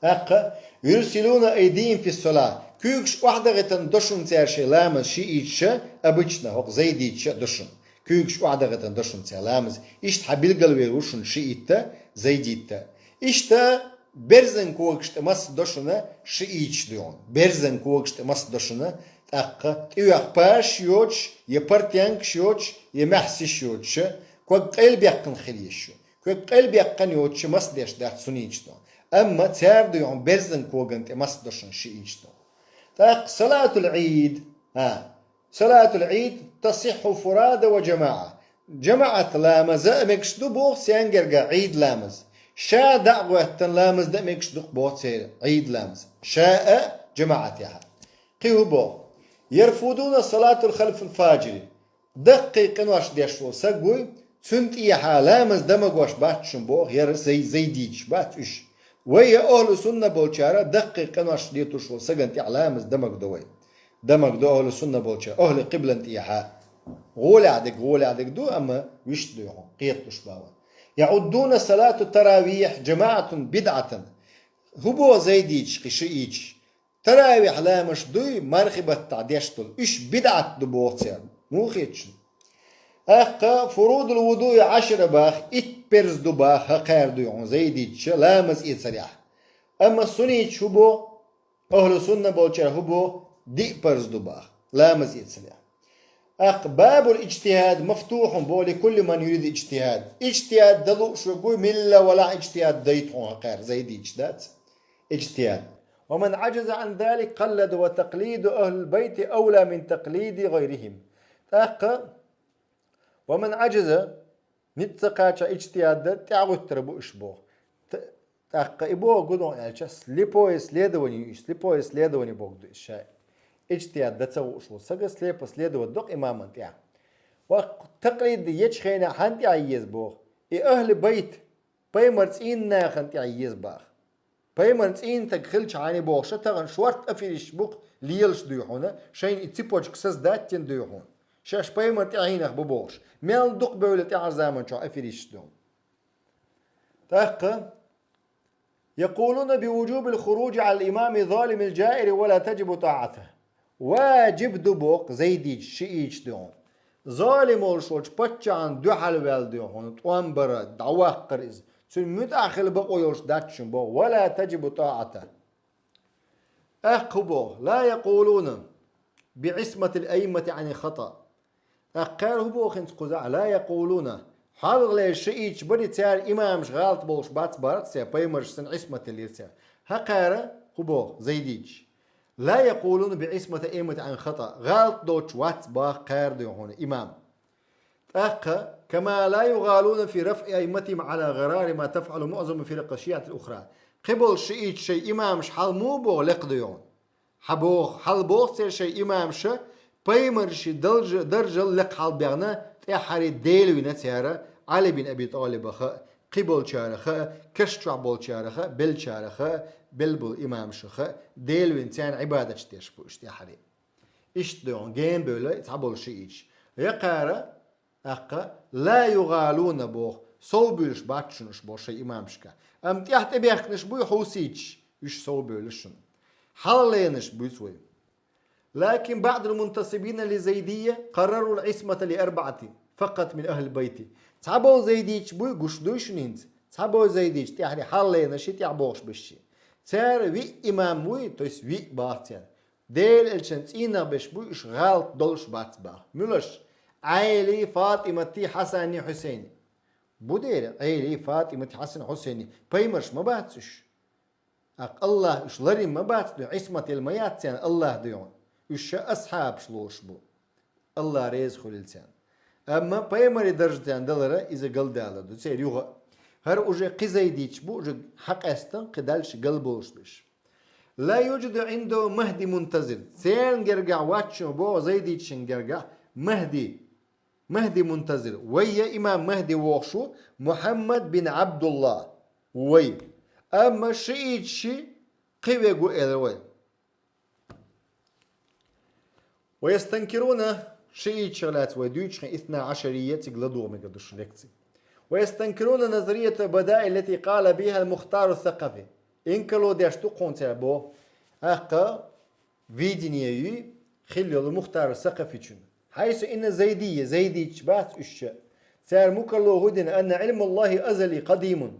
ТӀаккха, юрсилуна айдийхим фи салат, куьйгаш охьадахийтина до шуна цара шайн ламаз шииташа, обычно хӀокху зайдиташа а до шуна. Куьйгаш охьадахийтина до шуна цара ламаз. Иштта хьан билгалвер ву шуна шиитта, зайдитта. Иштта берзан когаш тӀе масса до шуна шииташ дуй хьуна. Берзан когаш тӀе масса до шуна, тӀаккха тӀеоьху пашаш йоцуш, я портянкаш йоцуш, я маьхьсиш йоцуш, ког къайлабаьккхина хила еза шу. Ког къайлабаьккхина йоцуш масса деш дац сунниташ дуй хьуна. Амма цара дуй хьуна берзан коган тӀе масса до шуна шииташ дуй хьуна. ТӀаккха салатул Ӏид, а, салатул Ӏид тасихху фурада ва джамаӀа. ЖамаӀат ламаза а мегаш ду боху церан герга Ӏид ламаз. Ша дӀа а гӀоьттина ламаз дан а мегаш ду-кх боху церан Ӏид ламаз. Ша а, жамаӀатехь а. Кхин хӀу боху? Ярфудуна салатул халфил фаджири. Даккхий къинош деш волу саг вуй, цуьнан тӀехьа ламаз дан магош бац шуна боху, яра зай-, зайдиташ бац уьш. Вай я ахьлу сунна болчара даккхий къинош летош волу сагана тӀехь ламаз дан магадо вай. Дан магадо ахьлу сунна болчара, ахьлу къиблан тӀехьа. ГӀолехь дерг, гӀолехь дерг ду, амма вуьшта дуй хьуна, кхеталуш бан вай. Яъуддуна салату таравихь жамаӀатан бидӀатан. ХӀу боху зайдиташ, кхин шииташ? Таравихь ламазаш дуй, мархи баттахь деш долу. Уьш бидӀат ду боху цара. Муха хета шуна? ТӀаккха фурудул вудуи Ӏашара баха, итт парз ду баха, хӀокхаьра дуй хьона зайдича ламаз эцарехь. Амма сунниташ хӀун бу, ахӀлу сунна болчара хӀун бу, диъ парз ду баха, ламаз эцарехь. ТӀаккха бабул иджтихӀад мафтухьун бу ли кулли ман юриду иджтихӀад. ИджтихӀад дан лууш верг вуй, милла валахь иджтихӀад дайта хьона хӀокхаьра, зайдича дац иджтихӀад. Ва ман Ӏажаза Ӏан залик къаллада ва такълиду ахӀлил байти авла мин такълиди гӀайрихӀим. ТӀаккха ва ман Ӏажаза, ницкъ ца кхача иджтихӀад дан, тӀаьхьагӀуьттур бу уьш боху. Т-, тӀаккха и боху гуш ду аьлча, слепое следование ю уьш, слепое следование боху ду уьш ша. ИджтихӀад дан ца хууш волу сага слепо следовать до-кх имаман тӀехь. Ва такълид ечу хенахь хьанна тӀехь еза боху? И ахӀли байт, пайхамар цӀийнан нахана тӀехь еза баха. Пайхамар цӀийнан стаг хилча хьайна бохуш, тахана шорта аферисташ бу-кх лелаш дуй хьуна, шайна и цепочка создать дина дуй хьуна. Шаьш пайхамар тӀаьхьенах бу бохуш. Мел дукха бевлла тӀаьхьарчу заманчохь аферисташ ду. ТӀаккха: якъулуна би вуджубил хуруджи Ӏалал имами залимил джаири ва ла таджибу тӀаӀатахӀ. Ваджиб ду боху зайдича, шиъича дуй хьуна. Залим волуш волчу паччахьна дуьхьал ваьлла дуй хьуна, тӀом бара, дӀаваккхара иза. Цуьнан муьтӀахь хила бакъо йолуш дац шуна боху, ва ла таджибу тӀаӀатахӀ. ТӀаккха хӀун боху? Ла якъулуна би Ӏисматил аиммати Ӏанил хатаъ. ТӀаккха кхара хӀун боху хӀинца кхузахь? Ла якъулуна. Хьалхалера шиъича бара цара, имамаш гӀалат болуш бац боху цара, пайхамарш санна Ӏисмат хилира цара. ХӀокхара хӀун боху зайдича? Ла якъулуна би Ӏисматил аиммати Ӏанил хатаъ. ГӀалат доцуш вац боху кхара дуй хьуна имам. ТӀаккха, кама ла югӀалуна фи рафӀи аимматихӀим Ӏала гӀарари ма тафӀалу муӀзаму фиракъи шиӀатил ухра. Кхиболу шиъича шайн имамаш хьал муха боху лекха дуй хьуна? Хьан боху, хьал боху церан шайн имамаша пайхамарши даржа-, даржал лекха хьал баьхна, тӀаьххьара Дела вина цара, Ӏали бин Аби ТӀалибах а, кхиболчарах а, каш чохь болчарах а, беллачарах а, белла болу имамашах а, Дела вина царна Ӏибадаташ деш бу уьш тӀаьххьара. Иштта дуй хьуна, гена бевлла цхьаболу шиъича. Я кхара, тӀаккха, ла югӀалуна боху, сов буьйлуш бац шуна уьш боху шайн имамашка. Амма тӀаьхьа тӀебехканаш буй хьусийчаш, уьш сов бевлла шуна. Хьалхалернаш буьйцу вай. Лакин баъдул мунтасибина ли зайдийя къаррарул Ӏисмата ли арбаӀати факъат мин ахӀлил байти. Цхьаболу зайдийчаш буй, гуш дуй шуна хӀинца, цхьаболу зайдийчаш тӀаьхьара хьалхалернаш ши тӀаьхьа бохуш берш ши. Цара виъ имам вуй, то есть виъ баха цара. Делан элчан цӀийнах берш буй, уьш гӀалат долуш бац баха. Муьлш? Ӏели, ФатӀимати, Хьасани, Хьусайни. Бу дера, Ӏели, ФатӀимати, Хьасани, Хьусайни пайхамарш ма бац уьш. ТӀаккха АллахӀ уьш ларйина ма бац дуй, Ӏисмат елла ма яц царна АллахӀ дуй хьуна. Уьш ша асхьабаш лоруш бу. АллахӀ реза хуьлийла царна. Амма пайхамаран даржа царна далара иза галдалар ду церан юха а. ХӀара уже кхин зайдийчаш бу, уже хьакъаьстина кхин дальше галболуш берш. Ла юджаду Ӏиндаху Махди мунтазир. Церан гергахь вац шуна боху зайдийчийн гергахь Махди. Махди мунтазир. Вай я имам Махди вохуш ву Мухьаммад бин ӀабдуллахӀ. Вай. Амма шиъичаш кхин верг ву элира вай. Ва ястанкируна, шиъичех лаьцна вай дуьйцучу хенахь исна Ӏашарийя цига ладогӀа мегар ду шун лекци. Ва ястанкируна назарията бадаи лати къала бихӀал Мухтару Сакъафи. Инкарло деш ду кхунца бо. ТӀаккха видение юй хилла йолу Мухтару Сакъафичун. Хьайсу инна зайдийя, зайдийчаш бац уьш ша. Цара мукарло хӀу дина, анна Ӏилмаллахи азали къадимун.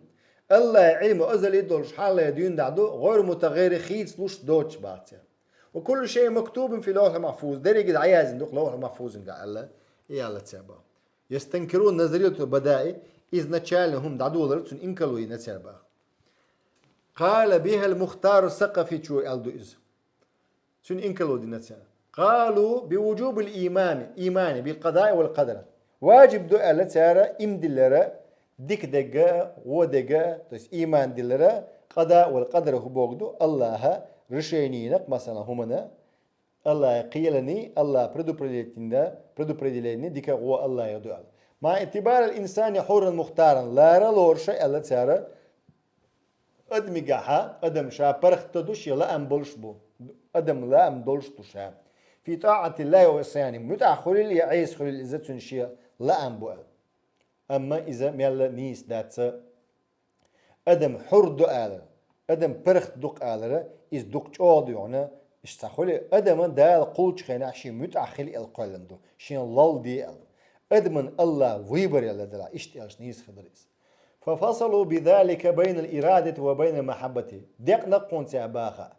АллахӀан Ӏилму азали долуш хьалхалера дуьйна дӀа ду, гӀайру мутагӀаййир хийцалуш доцуш баха цара. Ва куллу шайъин мактубун фи лавхӀил махфуз. Дерриге дӀаяздина ду-кх лавхӀул махфузан тӀехь аьлла, и аьлла цара баха. Ястанкирун назариятул бадаи, изначально хӀума дӀадолар цунна инкарло йина цара баха. Къала бихӀал Мухтару Сакъафичо аьлла ду иза. Цуьнан инкарло дина цара. Къалу би вуджубил имами, имани бил къадаи вал къадр. Ваджиб ду аьлла цара иман диллара, дика дерг а, вон дерг а, то есть иман диллара, къада вал къадр хӀу боху ду, АллахӀа решенина, масала, хӀумана, АллахӀа кхелани, АллахӀа предупредительна, предупределение дика а, вон а АллахӀа ду аьлла. Ма итибарал инсани хьурран мухтаран, лара лоруша аьлла цара, Адамигахьа, адам ша паргӀат ду, шен лаам болуш бу. Адам лаам долуш ду ша. Фи тӀаӀатиллахи ва Ӏисяни, муьтӀахь хуьлийла я Ӏеса хуьлийла иза цуьнан шен лаам бу аьлла. Амма иза мелла нийса дац. Адам хьур ду алара, адам паргӀат ду-кх алара, иза дукха чӀогӀа ду хьуна, иштта ца хуьлий, адама Дала кхуллучу хенахь шен муьтӀахь хила аьлла кхоьллина ду, шен лол де аьлла. Адаман Аллах выбор яла дала, иштта аьлча нийса хилар из. ففصلوا بذلك بين الإرادة وبين المحبة. Декъа накхунца баха.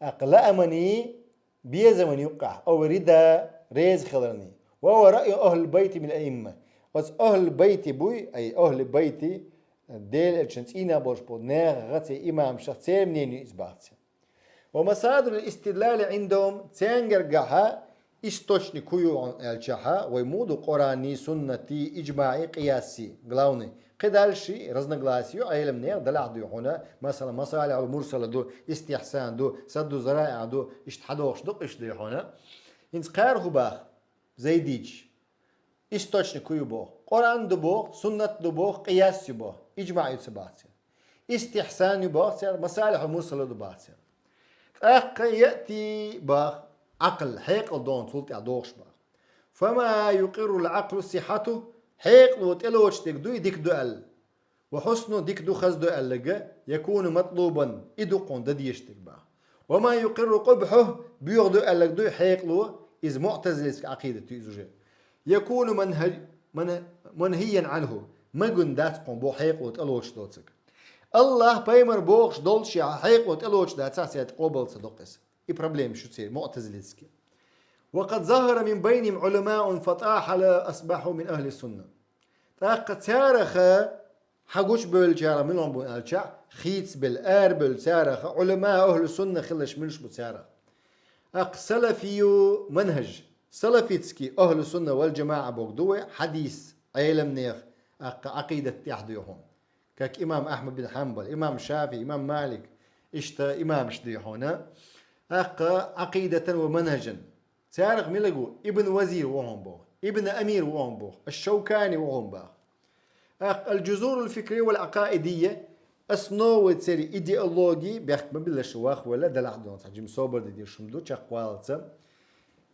ТӀаккха лаамани, безамани юкъахь, أو الرضا, реза хиларни. وهو رأي أهل البيت من الأئمة. Оцу ахьлул байти буй, ай, ахьлул байти, Делан элчан цӀийнах болуш болу нехан, церан имамашах, церан мнение иза баха. ومصادر الاستدلال عندهم, цуьнгара гахьа источник хӀун ю аьлчахьа, вай муха ду Къуръани, суннати, иджмаӀи, къияси, главный. Кхидолу разногласия ю Ӏеламнехан, делахь дуй хьуна, масала, масалихьул мурсала ду, истихьсан ду, садду зараиӀ ду, иштта хьадохуш ду-кх уьш дуй хьуна. ХӀинца кхара хӀун баха? Зайдича. Источник хӀун ю боху? Къуръан ду боху, суннат ду боху, къияс ю боху, иджмаӀ ю ца баха церан. Истихьсан ю боху церан, масалихьул мурсала ду баха церан. ТӀаккха яъти баха, Ӏакъл, хьекъал догӀу цул тӀаьхьа догӀуш баха. فما يقر العقل صحته, хьекъало тӀелоцуш дерг дуй, дика ду аьлла. وحسنه, дика ду, хаза ду аьлларг, يكون مطلوبا, и ду кхунна дан дезаш дерг баха. وما يقر قبحه, боьха ду аьлларг дуй хьекъало, иза муӀтазилитский Ӏакъидат ю иза уже. يكون منهج-, من-, منهيا عنه, магийна дац кхунна боху хьекъало тӀелоцуш доцург. Аллах, пайхамар бохуш доллушехь, хьекъало тӀелоцуш дацахь, цаьрга къобал ца до-кх иза. И проблема ю церан, муӀтазилитский. وقد ظهر من بينهم علماء فطاح لا أصبحوا من أهل السنة. ТӀаккха царах хьагучубевллачарах мила бу аьлча, хийцабелла, арабевлла царах, Ӏулама ахьлу сунна хиларш муьлш бу царах? ТӀаккха салафию манхаж, салафитский ахьлу сунна вал джамаӀа бохург ду вай, хьадис, Ӏеламнех, тӀаккха Ӏакъидат тӀехь дуй хьуна. Как имам Ахьмад бин Хьанбал, имам ШафиӀи, имам Малик, иштта имамаш дуй хьуна. ТӀаккха Ӏакъидатан ва манхажан. Царах мила ву? Ибн Вазир ву хьуна боху, Ибн Амир ву хьуна боху, Аш-Шаукани ву хьуна боху. ТӀаккха аль-Джузурул фикрия валь Ӏакъаидия, основы церан идеологии, бехк ма биллара вахвелла, делахь дуй хьуна, цхьа жима собар де дезаш хӀума ду, чекхваллалц.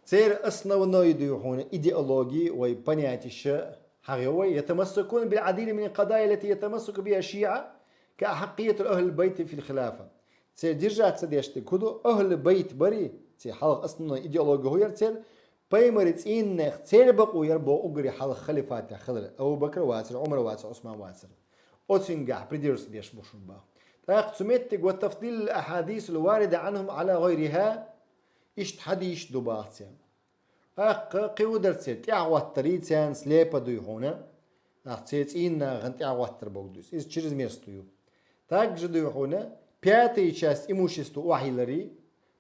Церан основной дуй хьуна идеологии вай понятиеша хьахайо вай: يتمسكون بالعديد من القضايا التي يتمسك بها الشيعة كأحقية أهل البيت في الخلافة. Церан держаться деш дерг хӀун ду? Ахьлу байт барий, церан хьалха основной идеология хӀун яра церан? Пайхамаран цӀийнах церан бакъо яра боху уггаре хьалха халифатехь хилар, Абу Бакр вацара, Ӏумар вацара, Ӏусман вацара. Оцуьнгахь придерживаться деш бу шуна боху. ТӀаккха цу меттиг: وتفضيل الأحاديث الواردة عنهم على غيرها, иштта хьадисаш ду боху церан. ТӀаккха кхин хӀун дара церан? ТӀаьхьахӀоттарий церан слепо дуй хьуна, тӀаккха церан цӀийнан нахана тӀаьхьахӀоттар бохург ду иза. Иза чрезмерство ю. Также дуй хьуна пятая часть имущества охьайилларий,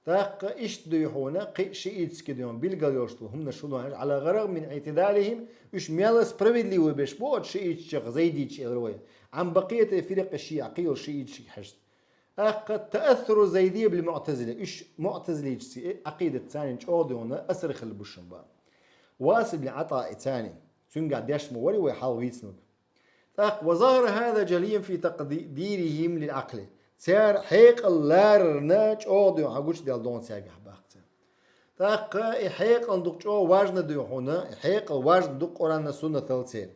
тӀаккха иштта дуй хьуна кхин шиитский дуй хьуна билгал йолуш долу хӀуманаш хӀун ду аьлча, على الرغم من اعتدالهم, уьш мел справедливо беш бу оцу шииташех, зайдиташ элира вай, عن بقية فرق الشيعة, кхин йолу шииташка хьаьжча. ТӀаккха تأثر الزيدية بالمعتزلة, уьш муӀтазилиташца Ӏакъидат царна чӀогӀа дуй хьуна асар хилла бу шуна боху. Васил бин ГӀатаъ царна, цуьнгахь деш ма варий вай хьалха вийцинарг. ТӀаккха وظهر هذا جليا في تقديرهم للعقل. Церан хьекъал ларарна чӀогӀа дуй хьуна гучудаьлла догӀу цаьргахь боху церан. ТӀаккха и хьекъал дукха чӀогӀа важна дуй хьуна, и хьекъал важна ду Къуръанал, суннатал церан.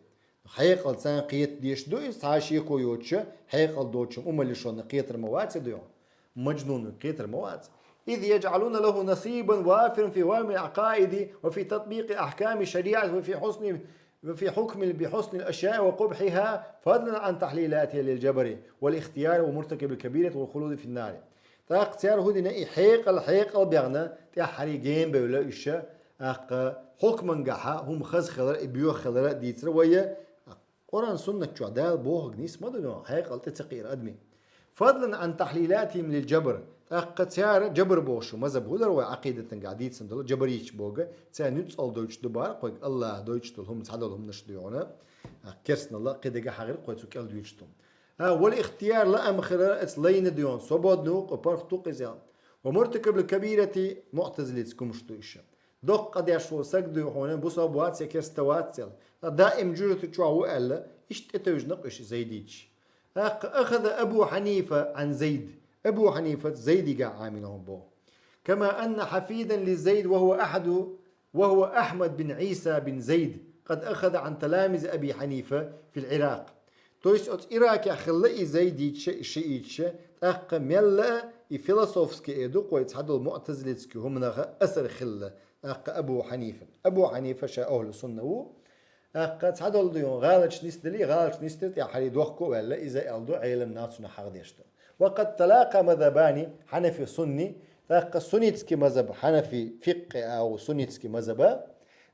Хьекъал царна кхета дезаш ду иза, цхьа а шеко йоцуша, хьекъал доцучун умалишонна кхетар ма вац и дуй хьуна. Маджнунна кхетар ма вац. إذ يجعلون له نصيبا وافرا في فهم العقائد وفي تطبيق أحكام الشريعة وفي حسن، وفي حكم بحسن الأشياء وقبحها، فضلا عن تحليلاتها للجبر والاختيار ومرتكب الكبيرة والخلود في النار. ТӀаккха цара хӀун дина, и хьекъал, хьекъал бехна, тӀаьххьарий гена бевлла уьш, тӀаккха хьукмангахьа хӀума хаза хилар, и боьха хилар дийцира вай, Къуръан, суннат чохь Дала бохург нийса ма ду, хьекъал тӀе ца кхиира адамийн. فضلا عن تحليلاتهم للجبر. ТӀаккха цара, джабр бохуш мазхаб хӀун дара вай Ӏакъидатангахь дийцина долу, джабариташ боху, цара нуьцкъала дойтуш ду бара кхойга, Аллах дойтуш долу хӀума, цхьадолу хӀуманаш дуй хьуна, а, керстаналла, кхидерг а хьахийра кхой цу кӀел дуьйцуш ду. А, والاختيار, лаам хилар, оцу лайна дуй хьуна, свободный ву-кх, паргӀат ву-кх иза. ومرتكب الكبيرة, муӀтазилиташ гумаш ду уьш. Доккха къа деш волу саг дуй хьуна, бусалба вац я керста вац аьлла, ткъа даим жожагӀатан чохь ву аьлла, иштта тӀетевжина-кх уьш и зайдиташ. ТӀаккха أخذ أبو حنيفة عن زيد. Абу Хьанифас Зайдигахь Ӏамийна хӀума боху. كما أن حفيدا لزيد وهو أحد، وهو أحمد بن عيسى بن زيد قد أخذ عن تلاميذ أبي حنيفة في العراق. То есть оцу Иракехь хилла и зайдиташа, и шииташа, тӀаккха мелла а и философский, э, ду-кх вай, цхьадолу муӀтазилитский хӀуманах асар хилла, тӀаккха Абу Хьанифа. Абу Хьанифа ша ахьлу сунна ву, ТӀаккха цхьадолу дуй гӀалаташ нисдали, гӀалаташ нисдира тӀехьа хьалий дохко а ваьлла, иза аьлла ду, Ӏелам нах цунах хьахдеш ду. وقد تلاقى مذهبان حنفي سني, тӀаккха суннитский мазхаб, хьанафи фикъхӀе агӀу суннитский мазхаба,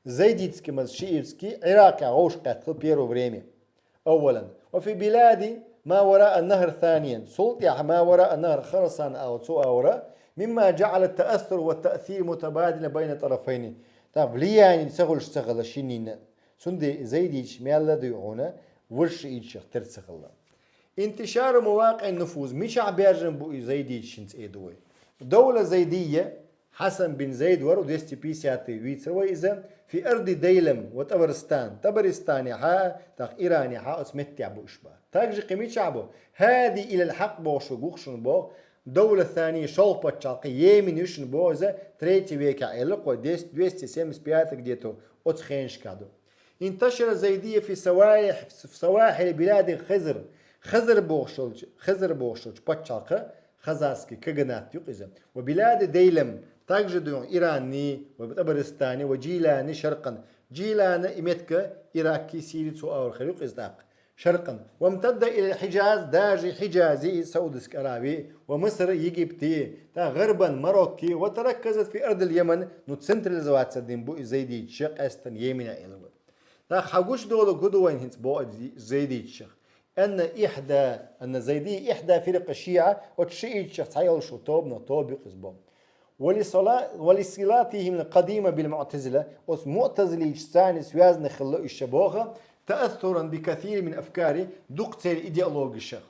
зайдитский мазхаб, шиитский, Ӏиракъехь вовшахкхетта хилла первое время. أولا. وفي بلاد ما وراء النهر ثانيا. Цул тӀаьхьа ما وراء النهر, Харасан агӀу цу агӀора, مما جعل التأثر والتأثير متبادلا بين الطرفين. ТӀаккха влияние ца хуьлуш ца хилла шиннина. Цундела и зайдиташ мел а дуй хьуна, вуьш шииташах тера ца хилла. انتشار مواقع النفوذ. Мичахь баьржина бу и зайдиташ, хӀинца эр ду вай? Довла зайдийя, Хьасан бин Зайд вара, двести пятьдесят вийцар вай иза, في أرض ديلم وطبرستان, ТӀабаристанехьа, тӀаккха Иранехьа, оцу меттехь бу уьш бац. Также кхин мичахь бу? هادي إلى الحق бохуш ву гуш шуна боху, Довла Сани, шолгӀа паччахьалкх, Йемен ю шуна боху иза, третий векехь аьлла кхо, двести семьдесят пятый где-то оцу хенашкахь ду. انتشر الزيدية في سواحل, في سواحل بلاد الخزر. Хазар бохуш йолчу, Хазар бохуш йолчу паччахьалкха, хазарский каганат ю иза. وبلاد ديلم, также дуй Иранни, وطبرستان, وجيلان شرقا. Жилана и меттиг Иракки, Сири цу агӀор хир ю иза тӀаккха. شرقا. وامتد إلى الحجاز, даже Хьиджази, Саудовская Аравия, ومصر, Египти, тӀаккха غربا, Марокки, وتركزت في أرض اليمن, ну, централизация дина бу и зайдиташа къаьсттина Йеменехь аьлла вай. ТӀаккха хьан гучудолу гу ду вайна хӀинца боху зайдиташах? أن إحدى, أن الزيدية إحدى فرق الشيعة, оцу шииташах цхьа йолуш ву тобанах тоба ю иза боху. ولصلا-, ولصلاتهم القديمة بالمعتزلة, оцу муътазилиташца связанный хилла уьш ша боху, تأثرا بكثير من أفكار, дукха церан идеологешах.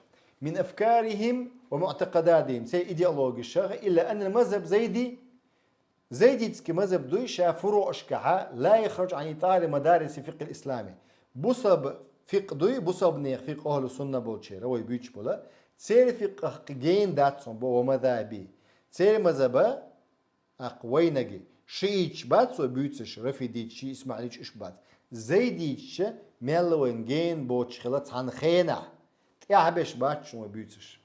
من أفكارهم ومعتقداتهم, церан идеологешах, إلا أن المذهب الزيدي, зайдитский мазхаб дуй ша фуруъашкахьа, لا يخرج عن إطار مدارس الفقه الإسلامي. Бусалба фикъ дуй, бусалбанех фикъ, ахӀлу сунна болчеран, вай буьйцуш болу, церан фикъах гена дац хьуна боху, ومذاهبه. Церан мазхаба, тӀаккха вайнаги, шииташ бац вай буьйцуш, рафидиташ, шиъ исмаилиташ уьш бац. Зайдиташа мелла вайна гена боцуш хилла цхьана хенахь, тӀаьхьабеш бац шуна вай буьйцуш.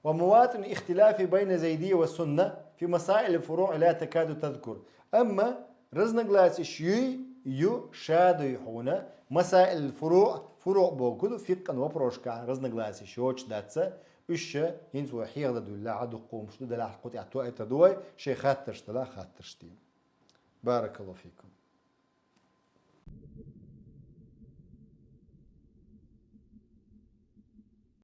ومواطن الاختلاف بين الزيدية والسنة في مسائل الفروع لا تكاد تذكر. Амма разногласиш юй, ю, ша дуй хьуна, مسائل الفروع, фуруъ боху ду, фикъан вопросашкахь разногласиш йоцуш дац, уьш ша хӀинца вай хьехадан дуьллехь а дуккха хӀумаш ду, делахь кху тӀехь тоьар ду вай, шайн хаттарш делахь хаттарш дийна. بارك الله فيكم.